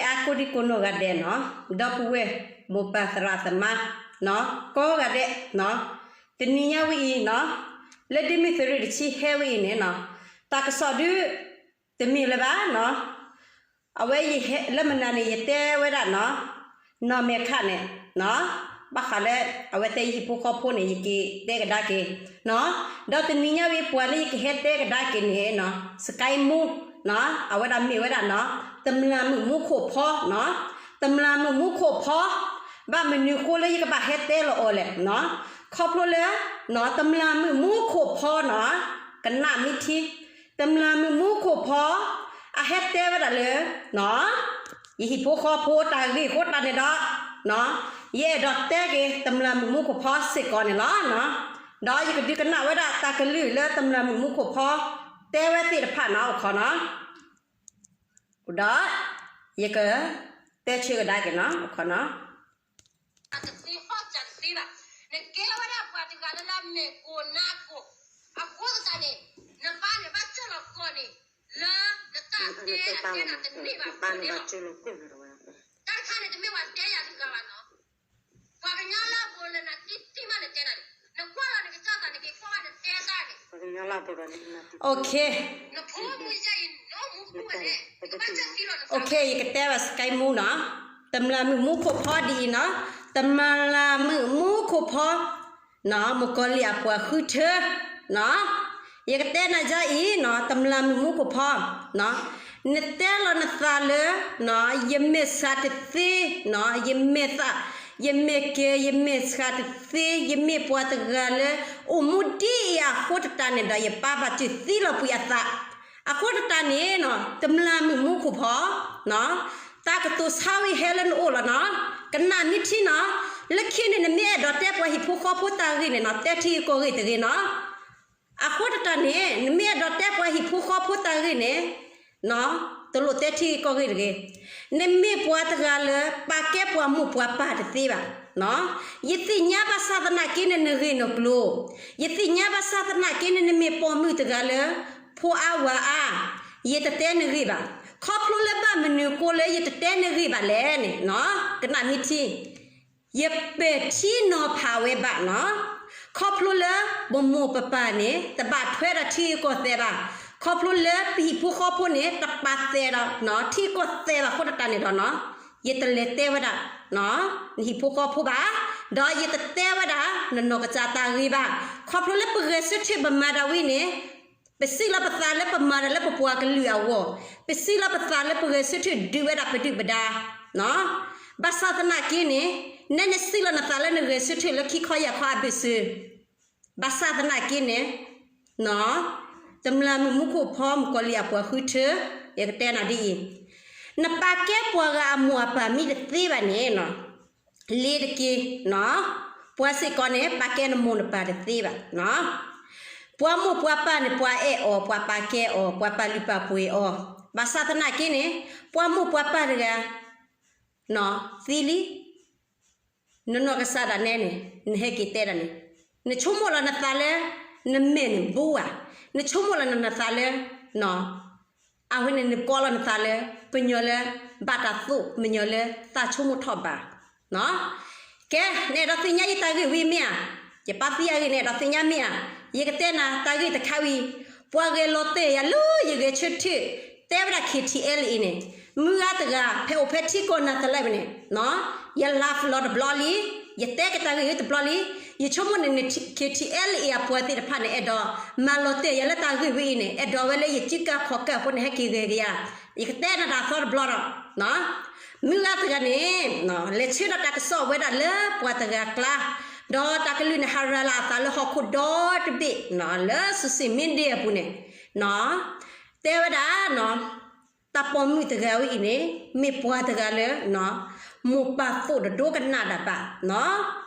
အါကိးဒံကိးနီၢ်ဂၤဒဲးနီၤ, ဒီပုၢ်ဝဲၢ်မိၢ်ပၢ်သရၣ်သမါနီၤ, ကိးဂၤဒဲးနီၤ, တနံၤညါဝဲအံၤနီၤ, လၢဒ့မုၢ်သုးရ့ၣ်တဆံဟဲဝဲအံၤန့ၣ်နီၤ, တၢ်ကစီၣ်ဒုးတမ့ၢ်လၢၤဘၣ်နီၤ, အဝဲယဟဲလၢမနုၤန့ၣ် ယတဲဝဲဒၣ်နီၤ, နီၢ်မဲာ်ခးန့ၣ်နီၤ, ဘၣ်ဃးလၢ အဝဲသ့ၣ်ယဟံၣ်ဖိဃီဖိန့ၣ် ယက့ၤတဲကဒါက့ၤနီၤ, ဒီးတနံၤညါဝဲအံၤ ပှၤလၢယကဟဲတဲကဒါက့ၤန့ၣ်နီၤ, စကဲမူနီၤ, အဝဲဒၣ်မ့ၢ်ဝဲဒၣ်နီၤ, တမျၢ်မုၣ်မူခိၣ်ဖီနီၤ, တမျၢ်မုၣ်မူခိၣ်ဖီ, ဘၣ်မနုၤဃိလၢယကဘၣ်ဟဲတဲလီၤအီၤလဲၣ်နီၤ, ခီဖျိလၢနီၤ, တမျၢ်မုၣ်မူခိၣ်ဖီနီၤ, ကနၣ်မ့ၢ်ထံ, တမျၢ်မုၣ်မူခိၣ်ဖီ, အဟဲတဲဝဲဒၣ်လၢနီၤ, ယဟံၣ်ဖိဃီဖိတၢ်ဂ့ၢ်အဃိတၢ်န့ၣ်ဒီးနီၤ, ယအဲၣ်ဒိးတဲက့ၤ တမျၢ်မုၣ်မူခိၣ်ဖီစ့ၢ်ကီးန့ၣ်လီၤ. ဒီးယကဒုးကနၣ်ဝဲဒၣ်တၢ်ကလုၢ်လၢတမျၢ်မုၣ်မူခိၣ်ဖီ တဲဝဲသ့ၣ်တဖၣ်နီၤ, အိၣ်ခိးနီၤ, ဒီး ယက တဲဆၢကဒါက့ၤနီၤ, အိၣ်ခိးနီၤ. တသ့ဟီၣ်စၢ်တသ့ဘၣ်. နကဲဝဲဒၣ်ပှၤတဂၤလၢလၢမဲာ်ကိၢ်နါကိၢ်, အဃိသတးန့ၣ် နပၢ်န့ၣ်ဘၣ်ကၢၢ်လီၤကီၢ်န့ၣ် လၢနတၢ်တဲအတဲနၤတန့ၢ်ဘၣ်န့ၣ်လီၤ. တၢ်တခါန့ၣ် တမ့ၢ်ပှၤတဲယၤတဂၤဘၣ်နီၤ. ပှၤကညီလၢအဘူးလၢနသံသံမးနတဲနၤန့ၣ်, နကွၢ်လီၤနကစၢ်သးနက့ၤကွၢ်ဘၣ်နတဲတၢ်န့ၣ်, နဖိမုၣ်ယဲအံၤ နအိၣ်မူတပူၤဝဲလဲၣ်, နကဘၣ်ကၢၢ်သံလီၤနသး, ယကတဲဘၣ်စကဲမူနီၤ, တမျၢ်မုၣ်မူခိၣ်ဖီဒ်အံၤနီၤ, တမျၢ်မုၣ်မူခိၣ်ဖီ နီၤ, မုၣ်ကီၤလံၢ်အပှၤဃုထၢ နီၤ, ယကတဲနၤယါအံၤနီၤ, တမျၢ်မုၣ်မူခိၣ်ဖီ နီၤ, နတဲလီၤနသးလၢ နီၤ, ယမဲာ်ဆှးတသ့ နီၤ, ယမဲာ်သး ယမဲာ်ကဲၤ ယမဲာ်ဆှးတသ့, ယမ့ၢ်ပှၤတဂၤလၢ အိၣ်မူဒ်အံၤအဃိသတးန့ၣ်ဒီး ယပၢ်ဘၣ်စၢၤသံလီၤပှံၤအသး, အဃိသတးန့ၣ်နီၤ, တမျၢ်မုၣ်မူခိၣ်ဖီ နီၤ, တၢ်ကတိၤဆါဝံၤဟဲလၢနအိၣ်လီၤနီၤ, ကနၣ်မ့ၢ်ထံနီၤ, လၢခံန့ၣ် နမ့ၢ်အဲၣ်ဒိးတဲပှၤဟံၣ်ဖိဃီဖိတၢ်ဂ့ၢ်န့ၣ်နီၤ, တဲထံဂ့ၢ်ကီၢ်ဂ့ၢ်တဂ့ၤနီၤ, အဃိသတးန့ၣ် နမ့ၢ်အဲၣ်ဒိးတဲပှၤဟံၣ်ဖိဃီဖိတၢ်ဂ့ၢ်န့ၣ် နီၤ, တလိၣ်တဲထံဂ့ၢ်ကီၢ်ဂ့ၢ်တဂ့ၤ, နမ့ၢ်ပှၤတဂၤလၢ ပာ်ကဲပှၤမိၢ်ပှၤပၢ်တသ့ဘၣ်, နီၤ, ယသ့ၣ်ညါဘၣ်ဆၣ်သနာ်က့န့ၣ် နဂ့ၢ်နကျိၤ, ယသ့ၣ်ညါဘၣ်ဆၣ်သနာ်က့န့ၣ် နမ့ၢ်ပိာ်မုၣ်တဂၤလၢ ဖိအါဝၤအါ, ယတတဲနဂ့ၢ်ဘၣ်, ခီဖျိလၢဘၣ်မနုၤအဃိလၢယတတဲနဂ့ၢ်ဘၣ်လဲၣ်န့ၣ်, နီၤ, ကနၣ်မ့ၢ်ထံ ယပဲာ်ထံနီၤဖးဝဲဘၣ်နီၤ, ခီဖျိလၢပမိၢ်ပပၢ်န့ၣ် တဘၣ်ထွဲဒီးထံဂ့ၢ်ကီၢ်သဲးဘၣ်, ခီဖျိလၢပဟံၣ်ဖိဃီဖိန့ၣ် တပာ်သဲးဒီး ထံဂ့ၢ်ကီၢ်သဲးဘၣ်အဃိသတးန့ၣ်ဒီးနီၤ, ယတလဲၤတဲဝဲဒၣ် နဟံၣ်ဖိဃီဖိဘၣ်, ဒီးယတတဲဝဲဒၣ် နနီၢ်ကစၢ်တၢ်ဂ့ၢ်ဘၣ်, ခီဖျိလၢပဂဲၤဆၢထၢၣ်ပမၤတၢ်ဝံၤန့ၣ် ပစံးလီၤပသးလၢပမၤတၢ်လၢပပှၤကလုာ်အဂီၢ်, ပစံးလီၤပသးလၢပဂဲၤဆၢထၢၣ်ဒုးဝဲဒၣ်ပဒုၣ်ပဒါ, ဘၣ်ဆၣ်သနာ်က့န့ၣ် နဲနစံးလီၤနသးလၢနဂဲၤဆၢထၢၣ်လၢခံခီယၢ်ခီအဘၢၣ်စၢၤ, ဘၣ်ဆၣ်သနာ်က့န့ၣ် တမျၢ်မုၣ်မူခိၣ်ဖီ မုၣ်ကီၤလံၢ်အပှၤဃုထၢ, ယကတဲနၤဒ်အံၤ, နပာ်ကဲပှၤဂၤအမိၢ်အပၢ်မ့ၢ်တသ့ဘၣ်န့ၣ် လ့ၤတက့ၢ်, ပှၤစ့ၢ်ကီးန့ၣ် ပာ်ကဲနမိၢ်နပၢ်တသ့ဘၣ်, ပှၤမိၢ်ပှၤပၢ်န့ၣ် ပှၤအဲၣ်အီၤ ပှၤပာ်ကဲအီၤ ပှၤပာ်လုၢ်ပာ်ပှ့ၤအီၤ, ဘၣ်ဆၣ်သနာ်က့န့ၣ် ပှၤမိၢ်ပှၤပၢ်တဂၤ သံလံ, နနီၢ်ကစၢ်ဒၣ်နဲန့ၣ် နဟဲက့ၤတဲဒၣ်န့ၣ်, နဆိကမိၣ်လီၤနသးလၢ နမဲာ်န့ၣ်ဘိဧါ, နဆိကမိၣ်လီၤနသးလၢ အဝဲန့ၣ်နကိးလီၤနသးလၢ ပညီလၢ ဘၣ်တၢ်သိၣ် ပညီလၢသးဆိကမိၣ်ထီၣ်ဘး, ကဲ နအဲၣ်ဒိးသ့ၣ်ညါယတၢ်ဂ့ၢ်ဝံၤမ့ၢ်ဧါ, ယပာ်သံအဂ့ၢ် နအဲၣ်ဒိးသ့ၣ်ညါမ့ၢ်ဧါ, ယကတဲနၤတၢ်ဂ့ၢ်တခါဝံၤ, ပှၤဂဲၤလီၤတဲာ်ယၤလၢယဂဲၤဆၢထၢၣ် တဲဝဲဒၣ် KTLA န့ၣ်, မုၢ်ဂၤတဂၤ ဖဲအိၣ်ဖဲထံကီၢ်နၤသလၢန့ၣ် ယ live လီၤတဘျီလံ, ယတဲက့ၤတၢ်ဂ့ၢ်ဝံၤတဘျီလံ, ယဆိကမိၣ်န့ၣ် KTLA အပှၤသ့ၣ်တဖၣ်န့ၣ် အဲၣ်ဒိးမၤလီၤတဲာ်ယၤလၢတၢ်ဂ့ၢ်ဝံၤအံၤန့ၣ် အဲၣ်ဒိးဝဲလၢယစုကၢ်ခီၣ်ကၢ်အဃိန့ၣ် ဟဲက့ၤဂဲၤက့ၤယၤ, ယကတဲနၤတၢ်သီတဘျီဒီး, မုၢ်ဂၤတဂၤန့ၣ် လဲၤဆှၢဒီးတၢ်ကစီၣ်ဝဲဒၣ်လၢပှၤတဂၤကျါ, ဒီးတၢ်ကလုၢ်န့ၣ် ဟးရၤလီၤအသးလၢဟီၣ်ခိၣ်ဒီတဘ့ၣ် လၢ social media အပူၤန့ၣ်, တဲဝဲဒၣ် တၢ်ပိာ်မုၣ်တဂၤဝဲအံၤန့ၣ် မ့ၢ်ပှၤတဂၤလၢ မိၢ်ပၢ်သိၣ်တဒိကနၣ်တၢ်ဘၣ်,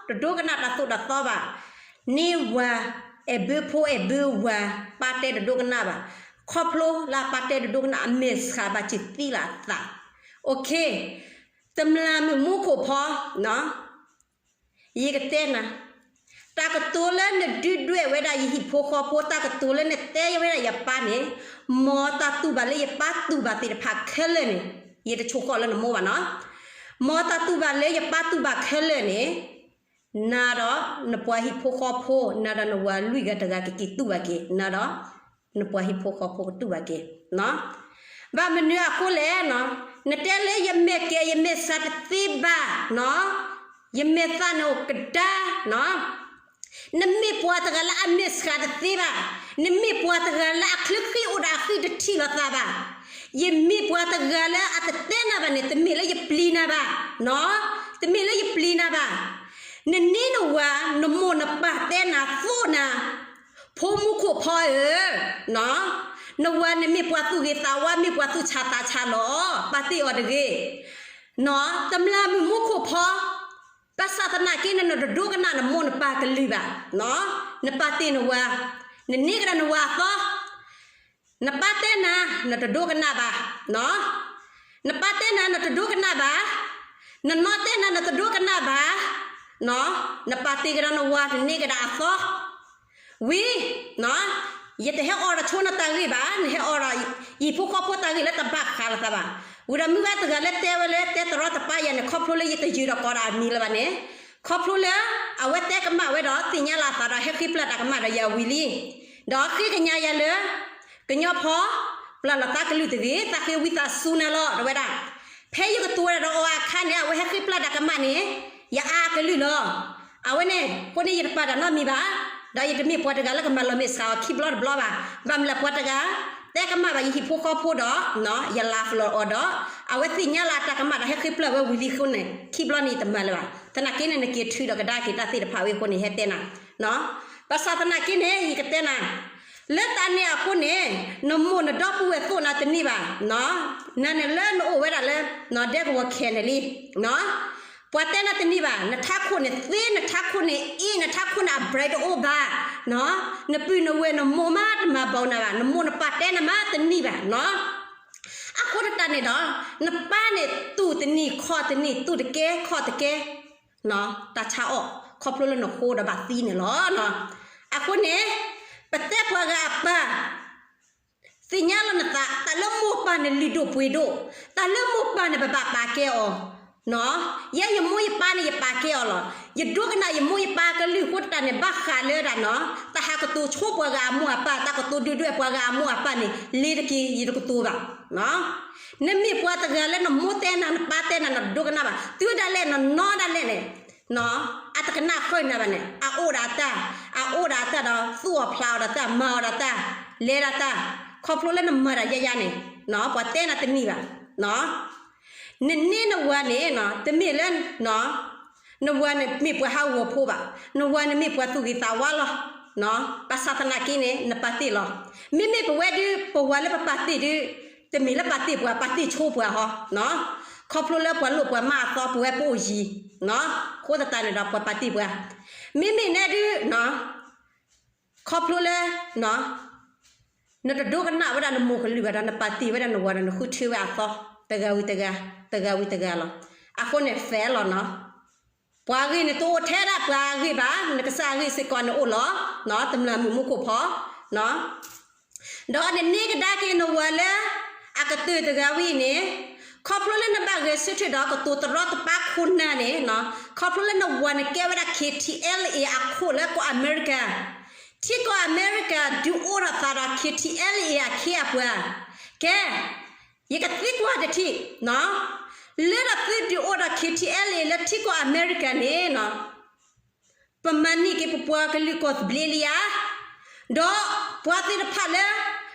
တဒိကနၣ်တၢ်သိၣ်တၢ်သီဘၣ်, န့ၢ်ဝၤ အဲၣ်ဘၢဖိအဲၣ်ဘၢဝၤ ပၢ်တဲတဒိကနၣ်ဘၣ်, ခီဖျိလၢအပၢ်တဲတဒိကနၣ် အမဲာ်ဆှးဘၣ်စၢၤသံလီၤအသး, တမျၢ်မုၣ်မူခိၣ်ဖီ ယကတဲနၤ, တၢ်ကတိၤလၢနဒုးဒွဲၣ်ဝဲဒၣ်ယဟံၣ်ဖိဃီဖိ တၢ်ကတိၤလၢနတဲဝဲဒၣ်ယပၢ်န့ၣ်, မ်တၢ်တူၢ်ဘၣ်လၢယပၢ်တူၢ်ဘၣ်သ့ၣ်တဖၣ်ခဲလၢာ်န့ၣ် ယတဆိကီၢ်လၢနမိၢ်ဘၣ်နီၤ. မ်တၢ်တူၢ်ဘၣ်လၢယပၢ်တူၢ်ဘၣ်ခဲလၢာ်န့ၣ်, နၤဒီးနပှၤဟံၣ်ဖိဃီဖိ, နၤဒီးနဝၤလွံၢ်ဂၤတဂၤကက့ၤတူၢ်ဘၣ်က့ၤ, နၤဒီးနပှၤဟံၣ်ဖိဃီဖိကတူၢ်ဘၣ်က့ၤ. ဘၣ်မနုၤအဃိလဲၣ်, နတဲလၢယမဲာ်ကဲ ယမဲာ်ဆှးတသ့ဘၣ်နီၤ, ယမဲာ်သၣ်န့ၣ်အိၣ်ကဒါနီၤ. နမ့ၢ်ပှၤတဂၤလၢအမဲာ်ဆှးတသ့ဘၣ်, နမ့ၢ်ပှၤတဂၤလၢအချၢဃံအိၣ်ဒီးအဃံတထံၣ်လိာ်သးဘၣ်, ယမ့ၢ်ပှၤတဂၤလၢအတတဲနၤဘၣ်န့ၣ် တမ့ၢ်လၢယပျံၤနၤဘၣ်, တမ့ၢ်လၢယပျံၤနၤဘၣ်. နန့ၢ်နဝၤ နမိၢ်နပၢ်တဲနၤသိၣ်နၤ, ဖိမူခိၣ်ဖီဧၢ, နဝၤန့ၣ်မ့ၢ်ပှၤသူၣ်ဂ့ၤသးဝါ မ့ၢ်ပှၤသူၣ်ဆးသးဆးလီၤ, ပာ်တ့ၢ်အီၤတဂ့ၤ. တမျၢ်မုၣ်မူခိၣ်ဖီ, ဘၣ်ဆၣ်သနာ်က့န့ၣ် နတဒိကနၣ်နမိၢ်နပၢ်ကလုၢ်ဘၣ်, နပာ်တ့ၢ်နဝၤ, နန့ၢ်ကဒီးနဝၤအသီ, နပၢ်တဲနၤ နတဒိကနၣ်ဘၣ်, နပၢ်တဲနၤ နတဒိကနၣ်ဘၣ်, နနီၢ်တဲနၤ နတဒိကနၣ်ဘၣ်, နပာ်တ့ၢ်ကဒီးနဝၤ နန့ၢ်ကဒီးအသီ ဝံၤ, ယတဟဲအီၣ်ဒီးဆိနတၢ်ဂ့ၢ်ဘၣ်, နဟဲအီၣ်ဒီးယဟံၣ်ဖိဃီဖိတၢ်ဂ့ၢ်လၢတဘၣ်ဃးလိာ်သးဘၣ်. ဝံၤဒီးမုၢ်ဂၤတဂၤလၢတဲဝဲလၢတဲတရီတပါယၤန့ၣ် ခီဖျိလၢယတယုာ်ဒီးကိးဒီးအမံၤလၢၤဘၣ်န့ၣ်, ခီဖျိလၢ အဝဲတဲကမၣ်ဝဲဒီးသ့ၣ်ညါလီၤအသးဒီးဟဲဃ့ပျၢ်တၢ်ကမၣ်ဒီးယၤဝံၤလံ, ဒီးဃ့ကညးယၤလၢ ကညီဖီ ပျၢ်လီၤသးကလုၢ်တဂ့ၤ, သးဃ့ဝံသးစူၤနၤလီၤ တဲဝဲဒၣ်. ဖဲယကတိၤဝဲဒၣ်ဒီးအီၤအခါန့ၣ် အဝဲဟဲဃ့ပျၢ်တၢ်ကမၣ်န့ၣ် ယအါအကလုၢ်လီၤ. အဝဲန့ၣ် အဃိန့ၣ်ယတပာ်တၢ်နီတမံၤဘၣ်, ဒီးယတမ့ၢ်ပှၤတဂၤလၢကမၤလီၤမဲာ်ဆှးအီၤခံဘျီတဘျီဘၣ်. ဘၣ်မနုၤလဲၣ်ပှၤတဂၤ တဲကမၣ်ဘၣ်ယဟံၣ်ဖိဃီဖိဒီး ယလၤဖျိးအီၤဒီး အဝဲသ့ၣ်ညါလီၤအတၢ်ကမၣ်ဒီးဟဲဃ့ပျၢ်ဝဲဝံၤလံအဃိန့ၣ် ခံဘျီန့ၣ်ယတမၤလၢၤဘၣ်. သနာ်က့န့ၣ် နက့ၤထုးဒီးကဒါက့ၤတၢ်သ့ၣ်တဖၣ်ဝဲအဃိန့ၣ် ဟဲတဲနၤ ဘၣ်ဆၣ်သနာ်က့န့ၣ် ယကတဲနၤ, လၢတၢ်န့ၣ်အဃိန့ၣ် နမိၢ်နဒီပုၢ်ဝဲၢ်သိၣ်နၤတန့ၢ်ဘၣ်, နန့ၣ်လၢနအိၣ်ဝဲဒၣ်လၢ ဒဲကဝီၤခဲန့ၣ်လံ, ပှၤတဲနၤတန့ၢ်ဘၣ်, နထးခိၣ်န့ၣ်သ့, နထးခိၣ်န့ၣ်အ့, နထးခိၣ်န့ၣ်အ brain တအိၣ်ဘၣ်, နပုၢ်နဝဲၢ်နမိၢ်မးတမၤဘၣ်နၤဘၣ်, နမိၢ်နပၢ်တဲနၤမးတန့ၢ်ဘၣ်နီၤ. အဃိသတးန့ၣ်ဒီး နပၢ်န့ၣ် သူၣ်တနံၤခီၣ်တနံၤ သူၣ်တကဲခီၣ်တကဲ တၢ်ဆါအီၣ် ခီဖျိလၢနဃိဒီးဘၣ်သံန့ၣ်လီၤ. အဃိန့ၣ် ပတဲပှၤဂၤအပၢ် သ့ၣ်ညါလီၤနသး, တၢ်လၢမိၢ်ပၢ်န့ၣ်လုၢ်ဒိၣ်ပှ့ၤဒိၣ်, တၢ်လၢမိၢ်ပၢ်န့ၣ် ပဘၣ်ပာ်ကဲအီၤ ယဲယမိၢ်ယပၢ်န့ၣ် ယပာ်ကဲအီၤလီၤ. ယဒိကနၣ်ယမိၢ်ယပၢ်ကလုၢ်အဃိသတးန့ၣ် ဘၣ်ဃးလၢဒၣ်နီၤ တၢ်ဟးကတိၤဆိပှၤဂၤအမိၢ်အပၢ်, တၢ်ကတိၤဒုၣ်ဒွဲၣ်ပှၤဂၤအမိၢ်အပၢ်န့ၣ် လ့ၤတက့ၤ ယတကတိၤဘၣ်. နမ့ၢ်ပှၤတဂၤလၢနမိၢ်တဲနၤ နပၢ်တဲနၤ နတဒိကနၣ်ဘၣ်, တုၤဒၣ်လဲာ်နနီဒၣ်လဲာ်န့ၣ် အတကနၣ်ဃုာ်နၤဘၣ်န့ၣ် အအိၣ်ဒၣ်တၢ်, အအိၣ်ဒၣ်တၢ်ဒီး သူၣ်အီၤဖျးအီၤဒၣ်တၢ်, မၤအီၤဒၣ်တၢ်, လဲၤဒၣ်တၢ်, ခီဖျိလၢနမၤတၢ်ယါယါန့ၣ် ပှၤတဲနၤတန့ၢ်ဘၣ်. နန့ၢ်နဝၤန့ၣ် တမ့ၢ်လၢ နဝၤန့ၣ်မ့ၢ်ပှၤဟးဂီၤဖိဘၣ်, နဝၤန့ၣ်မ့ၢ်ပှၤသူၣ်ဂ့ၤသးဝါလီၤ. ဘၣ်ဆၣ်သနာ်က့န့ၣ် နပာ်တ့ၢ်လီၤ. မ့မ့ၢ်ပဝဲဒုး ပဝၤလၢပပာ်တ့ၢ်ဒုး တမ့ၢ်လၢပာ်တ့ၢ်ပှၤ ပာ်တ့ၢ်ဆိပှၤဟီ, ခီဖျိလၢပှၤလိၣ်ပှၤမၢအသီ ပဝဲပအိၣ်ယံၤ, အဃိသတးန့ၣ်ဒီး ပှၤပာ်တ့ၢ်ပှၤ, မ့မ့ၢ်နဲဒုး ခီဖျိလၢ နတဒိကနၣ်ဝဲဒၣ်နမိၢ်ကလုၢ်ဘၣ်ဒီး နပာ်တ့ၢ်ဝဲဒၣ်နဝၤဒီး နဃုထၢဝဲအသီ တဂၤဝံၤတဂၤ, တဂၤဝံၤတဂၤလီၤ. အဃိန့ၣ် fair လီၤနီၤ. ပှၤဂ့ၢ်န့ၣ်တအိၣ်ထဲဒၣ်ပှၤဂ့ၢ်ဘၣ်, နကစၢ်အဂ့ၢ်စ့ၢ်ကီးန့ၣ်အိၣ်လီၤ. တမျၢ်မုၣ်မူခိၣ်ဖီ ဒီးနန့ၢ်ကဒါက့ၤနဝၤလၢ အကတၢၢ်တဂၤဝံၤန့ၣ်, ခီဖျိလၢနဘၣ်ဂဲၤဆၢထၢၣ်ဒီးကတိၤတရီတပါခိၣ်နၢ်န့ၣ်, ခီဖျိလၢနဝၤန့ၣ်ကဲဝဲဒၣ် KTLA အခိၣ်လၢကီၢ်အမဲရကၤ, ထံကီၢ်အမဲရကၤဒုးအိၣ်ထီၣ်သးဒီး KTLA အခ့အပှၤ, ကဲ ယကသံကွၢ်တထံၣ်, လၢဒီးသုဒုးအိၣ်ဒီး KTLA လၢထံကီၢ်အမဲရကၤန့ၣ် ပမၤန့ၢ်က့ၤပပှၤကလုာ်ကီၢ်သဘျ့လံဧါ, ဒီးပှၤသ့ၣ်တဖၣ်လၢ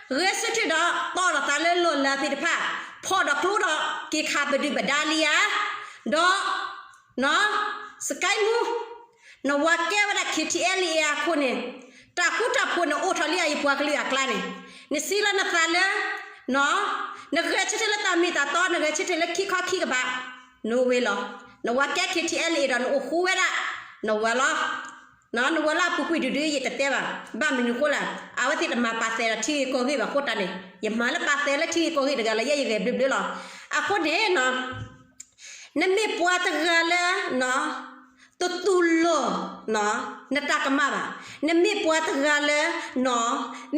ဂဲၤဆၢထၢၣ်ဒီးတီၢ်လိာ်သးလၢလီၢ်လၤသ့ၣ်တဖၣ် ဖီၣ်ဒီးကျိဒီးက့ၤခးပဒုၣ်ပဒါလံဧါ, ဒီး စကဲမူ နဝၤကဲဝဲဒၣ် KTLA အခိၣ်န့ၣ်, တၢ်ဃူတၢ်ဖိးန့ၣ်အိၣ်ထီၣ်လံဧါ ယပှၤကလုာ်အကျါန့ၣ်, နစံးလီၤနသးလၢ နဂဲၤဆၢထၢၣ်လၢတၢ်မ့ၢ်တၢ်တီ, နဂဲၤဆၢထၢၣ်လၢခံခီခံကဘး, နဝဲလီၤ. နဝၤကဲ KTLA ဒီးနအိၣ်ဃူဝဲဒၣ် နဝၤလီၤ. နဝၤလၢအပူၤကွံာ်ဒုးဒုး ယတတဲဘၣ်, ဘၣ်မနုၤဃိလဲၣ်, အဝဲသ့ၣ်တမၤပာ်သဲးဒီးထံဂ့ၢ်ကီၢ်ဂ့ၢ်ဘၣ်အဃိတၢ်န့ၣ်, ယမၤလၢပာ်သဲးလၢထံဂ့ၢ်ကီၢ်ဂ့ၢ်တဂၤလီၤ, ယဲယဂဲၤဘျၢဘျၢလီၤ. အဃိန့ၣ် နမ့ၢ်ပှၤတဂၤလၢ တတူၢ်လိာ် နတၢ်ကမၣ်ဘၣ်. နမ့ၢ်ပှၤတဂၤလၢ န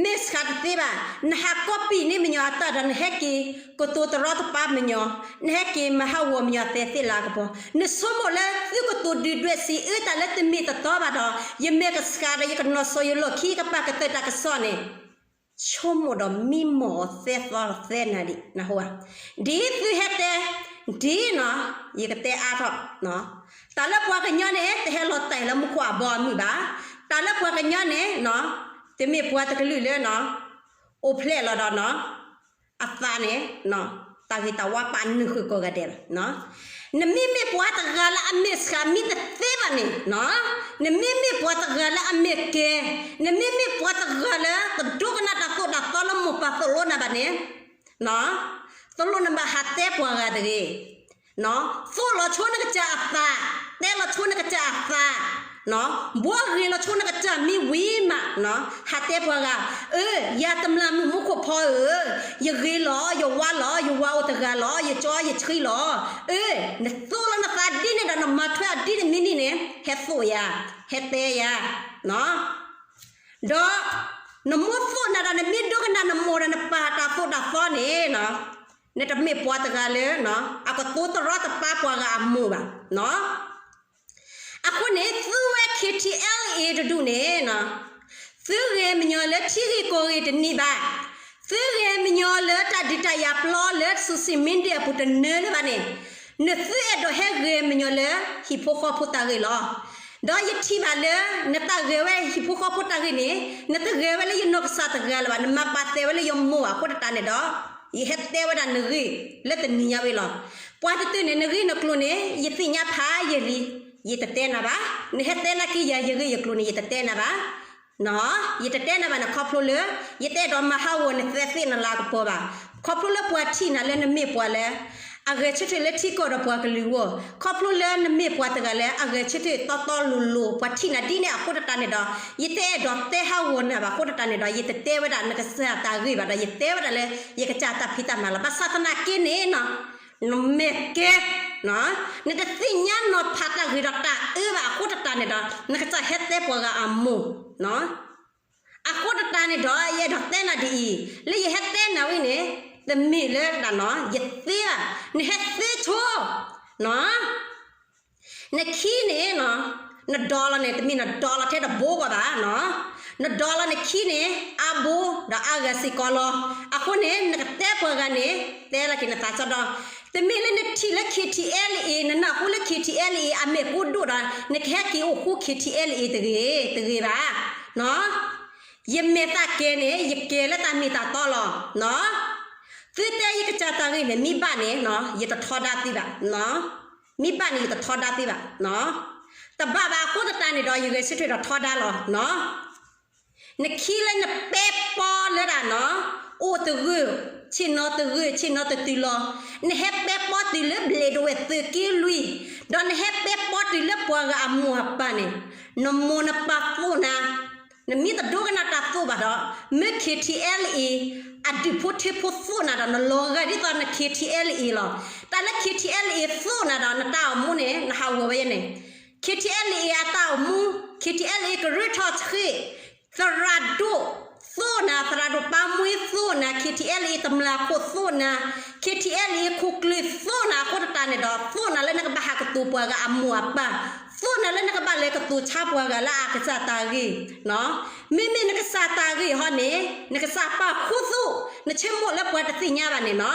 မ့ၢ်စှၤတသ့ဘၣ်, နဟး copy န့ၢ်မညီၤအတၢ်ဒီး နဟဲက့ၤကတိၤတရီတပါမညီၤ, နဟဲက့ၤမၤဟးဂီၤမညီၤသဲသ့ၣ်လၤကပီၤ, နဆိကမိၣ်လၢသုကတိၤဒုၣ်ဒွဲၣ်စံးအၢတၢ်လၢတမ့ၢ်တတီဘၣ်ဒီး ယမ့ၢ်ကစှၤဒီး ယကနီၤစိၤယလီၢ်ခံကပၤကတၢၢ်တၢ်ကစီၣ်န့ၣ် ဆိကမိၣ်ဒီးမံမီၢ်အီၤသၢသီသၢနၣ်ရံၣ် နၢ်ဟူဧါ. ဒ်သုဟဲတဲ ဒ်နီၤ ယကတဲအါထီၣ် တၢ်လၢပှၤကညီန့ၣ် တဟဲလီၤတဲာ်လၢမူခိၣ်အဘီအမုၢ်ဘၣ်. တၢ်လၢပှၤကညီန့ၣ် တမ့ၢ်ပှၤတကလုာ်လၢ အိၣ်ဖျဲၣ်လီၤဒီး အသးန့ၣ် တၢ်ဂ့ၤတၢ်ဝါပာ်နုာ်ဃုာ်ကိးဂၤဒဲးလီၤ. နမ့မ့ၢ်ပှၤတဂၤလၢအမ့ၢ်စှၤမံတသ့ဘၣ်န့ၣ် နမ့မ့ၢ်ပှၤတဂၤလၢအမ့ၢ်ကဲ, နမ့မ့ၢ်ပှၤတဂၤလၢ တဒိကနၣ်တၢ်သိၣ်တၢ်သီလၢမိၢ်ပၢ်သိၣ်လိနၤဘၣ်န့ၣ် သိၣ်လိနဘၣ်ဟးတဲပှၤဂၤတဂ့ၤ. သိၣ်လီၤဆိနကစၢ်အသး, တဲလီၤဆိနကစၢ်အသး, ဘှီဂ့ၤလီၤဆိနကစၢ်မံဝံၤမး, ဟးတဲပှၤဂၤ, အၢ ယၤတမျာ်မုၣ်မူခိၣ်ဖီဧၢ, ယဂ့ၤလီၤ, ယဝါလီၤ, ယဝၤအိၣ်တဂၤလီၤ, ယကၠီယဆှံလီၤ. အၢ နသိၣ်လီၤနသးဒ်န့ၣ်ဒီး နမၤထွဲအီၤဒ်န့ၣ်မ့ၢ်န့ၣ်န့ၣ် ဟဲသိၣ်ယၤ, ဟဲတဲယၤ ဒီး နမိၢ်သိၣ်နၤဒီး နမ့ၢ်ဒိကနၣ်နမိၢ်ဒီးနပၢ်တၢ်သိၣ်တၢ်သီန့ၣ်, နတမ့ၢ်ပှၤတဂၤလၢ အကတိၤတရီတပါပှၤဂၤအမိၢ်ဘၣ်. အဃိန့ၣ် သုဝဲ KTLA တဒူၣ်န့ၣ် သုဂဲၤမညီၤလၢထံဂ့ၢ်ကီၢ်ဂ့ၢ်တန့ၢ်ဘၣ်. သုဂဲၤမညီၤလၢတၢ်ဒုးတၢ်ယၤပျီလၢ social media အပူၤတနၢၤလၢၤဘၣ်န့ၣ်, နသုအဲၣ်ဒိးဟဲဂဲၤမညီၤလၢ ဟံၣ်ဖိဃီဖိတၢ်ဂ့ၢ်လီၤ. ဒီးယထံၣ်ဘၣ်လၢ နတၢ်ဂဲၤဝဲဟံၣ်ဖိဃီဖိတၢ်ဂ့ၢ်န့ၣ် နတဂဲၤဝဲလၢယနီၢ်ကစၢ်တဂၤလၢၤဘၣ်, နမၤပာ်သဲဝဲလၢယမိၢ်ဘၣ်အဃိသတးန့ၣ်ဒီး ယဟဲတဲဝဲဒၣ်နဂ့ၢ်လၢတနံၤညါဝဲလီၤ. ပှၤတတုၤန့ၣ် နဂ့ၢ်နကျိၤန့ၣ် ယသ့ၣ်ညါဖးယံာ်လံ, ယတတဲနၤဘၣ်. နဟဲတဲနာ်က့ယၤ ယဂ့ၢ်ယကျိၤန့ၣ် ယတတဲနၤဘၣ်. ယတတဲနၤဘၣ်န့ၣ် ခီဖျိလၢ ယတအဲၣ်ဒိးမၤဟးဂီၤနသဲသ့ၣ်နလၤကပီၤဘၣ်. ခီဖျိလၢပှၤထံၣ်နၤလၢနမ့ၢ်ပှၤလၢ အဂဲၤဆၢထၢၣ်လၢထံကီၢ်ဒီးပှၤကလုာ်အဂီၢ်, ခီဖျိလၢနမ့ၢ်ပှၤတဂၤလၢအဂဲၤဆၢထၢၣ်တီတီလိၤလိၤ ပှၤထံၣ်နၤဒ်န့ၣ်အဃိသတးန့ၣ်ဒီး ယတအဲၣ်ဒိးတဲဟးဂီၤနၤဘၣ်အဃိသတးန့ၣ်ဒီး ယတတဲဝဲဒၣ်နကစၢ်တၢ်ဂ့ၢ်ဘၣ်ဒီး ယတဲဝဲဒၣ်လၢ ယကစၢ်တၢ်ဖံးတၢ်မၤလီၤ. ဘၣ်ဆၣ်သနာ်က့န့ၣ် နမဲာ်ကဲ နတသ့ၣ်ညါနီၤဖးတၢ်ဂ့ၢ်ဒီးတၢ်အၢဘၣ်အဃိသတးန့ၣ်ဒီး နကစၢ်ဟဲတဲပှၤဂၤအမိၢ် အဃိသတးန့ၣ်ဒီး ယအဲၣ်ဒိးတဲနၤဒ်အံၤ, လၢယဟဲတဲနၤဝဲန့ၣ် တမ့ၢ်လၢဒၣ်နီၤ ယသ့ဘၣ်, နဟဲသ့ဆိ နခံန့ၣ် နဒိးလီၤန့ၣ် တမ့ၢ်နဒိးလီၤထဲတဘိဂီၢ်ဘၣ်နီၤ, နဒိးလီၤနခံန့ၣ် အါဘိဒီးအါဂၤစ့ၢ်ကီးလီၤ. အဃိန့ၣ် နကတဲပှၤဂၤန့ၣ် တဲလီၤက့ၤနသးစီဒီ, တမ့ၢ်လၢနထံၣ်လၢ KTLA နနၢ်ဟူလၢ KTLA အမဲာ်ကအိၣ်ဒိၣ်ဒီး နကဟဲက့ၤအိၣ်ဃူ KTLA တဂ့ၤ, တဂ့ၤဘၣ်. ယမဲာ်သၣ်ကဲန့ၣ် ယကဲလၢတၢ်မ့ၢ်တၢ်တီလီၤ. သုတဲယကစၢ်တၢ်ဂ့ၢ်န့ၣ် မ့ၢ်ဘၣ်န့ၣ် ယတထီဒါသုဘၣ်, မ့ၢ်ဘၣ်န့ၣ် ယတထီဒါသုဘၣ်. တဘၣ်ဘၣ်အဃိသတးန့ၣ်ဒီး ယဂဲၤဆၢထၢၣ်ဒီးထီဒါလီၤ. နခံလၢနပဲပီလၢဒၣ်နီၤ အိၣ်တဂၢၢ် ဆ့ၣ်နီၤတဂၢၢ် ဆ့ၣ်နီၤတတုၤလီၤ. နဟဲပဲပီတုၤလၢဘျဲးဒဝဲၢ်သုးက့လွံၢ်, ဒီးနဟဲပဲပီတုၤလၢပှၤဂၤအမိၢ်အပၢ်န့ၣ်, နမိၢ်နပၢ်သိၣ်နၤ, နမ့ၢ်တဒိကနၣ်တၢ်သိၣ်ဘၣ်ဒီး မ့ၢ် KTLA အဒူၣ်ဖိထၢဖိသိၣ်နၤဒီး နလီၤဂာ်ဒ်သိးန KTLA လီၤ. တၢ်လၢ KTLA သိၣ်နၤဒီး နတၢ်အိၣ်မူန့ၣ် နဟးဂီၤဝဲန့ၣ် KTLA အတၢ်အိၣ်မူ, KTLA ကရၢထီၣ်ဆှံ, သရၣ်ဒိၣ်သိၣ်နၤ, သရၣ်ဒိၣ်ပၢ်မှံသိၣ်နၤ, KTLA တမျၢ်ခိၣ်သိၣ်နၤ, KTLA ခိၣ်ကျၢၢ်သိၣ်နၤအဃိသတးန့ၣ်ဒီး သိၣ်နၤလၢနကဘၣ်ဟးကတိၤပှၤဂၤအမိၢ်အပၢ်, သိၣ်နၤလၢနကဘၣ်လဲၤကတိၤဆါပှၤဂၤလၢအကစၢ်တၢ်ဂ့ၢ်, မ့မ့ၢ်နကစၢ်တၢ်ဂ့ၢ်ဟီန့ၣ် နကစၢ်ပာ်ခူသူၣ်, နဆိကမိၣ်လၢပှၤတသ့ၣ်ညါဘၣ်န့ၣ်နီၤ,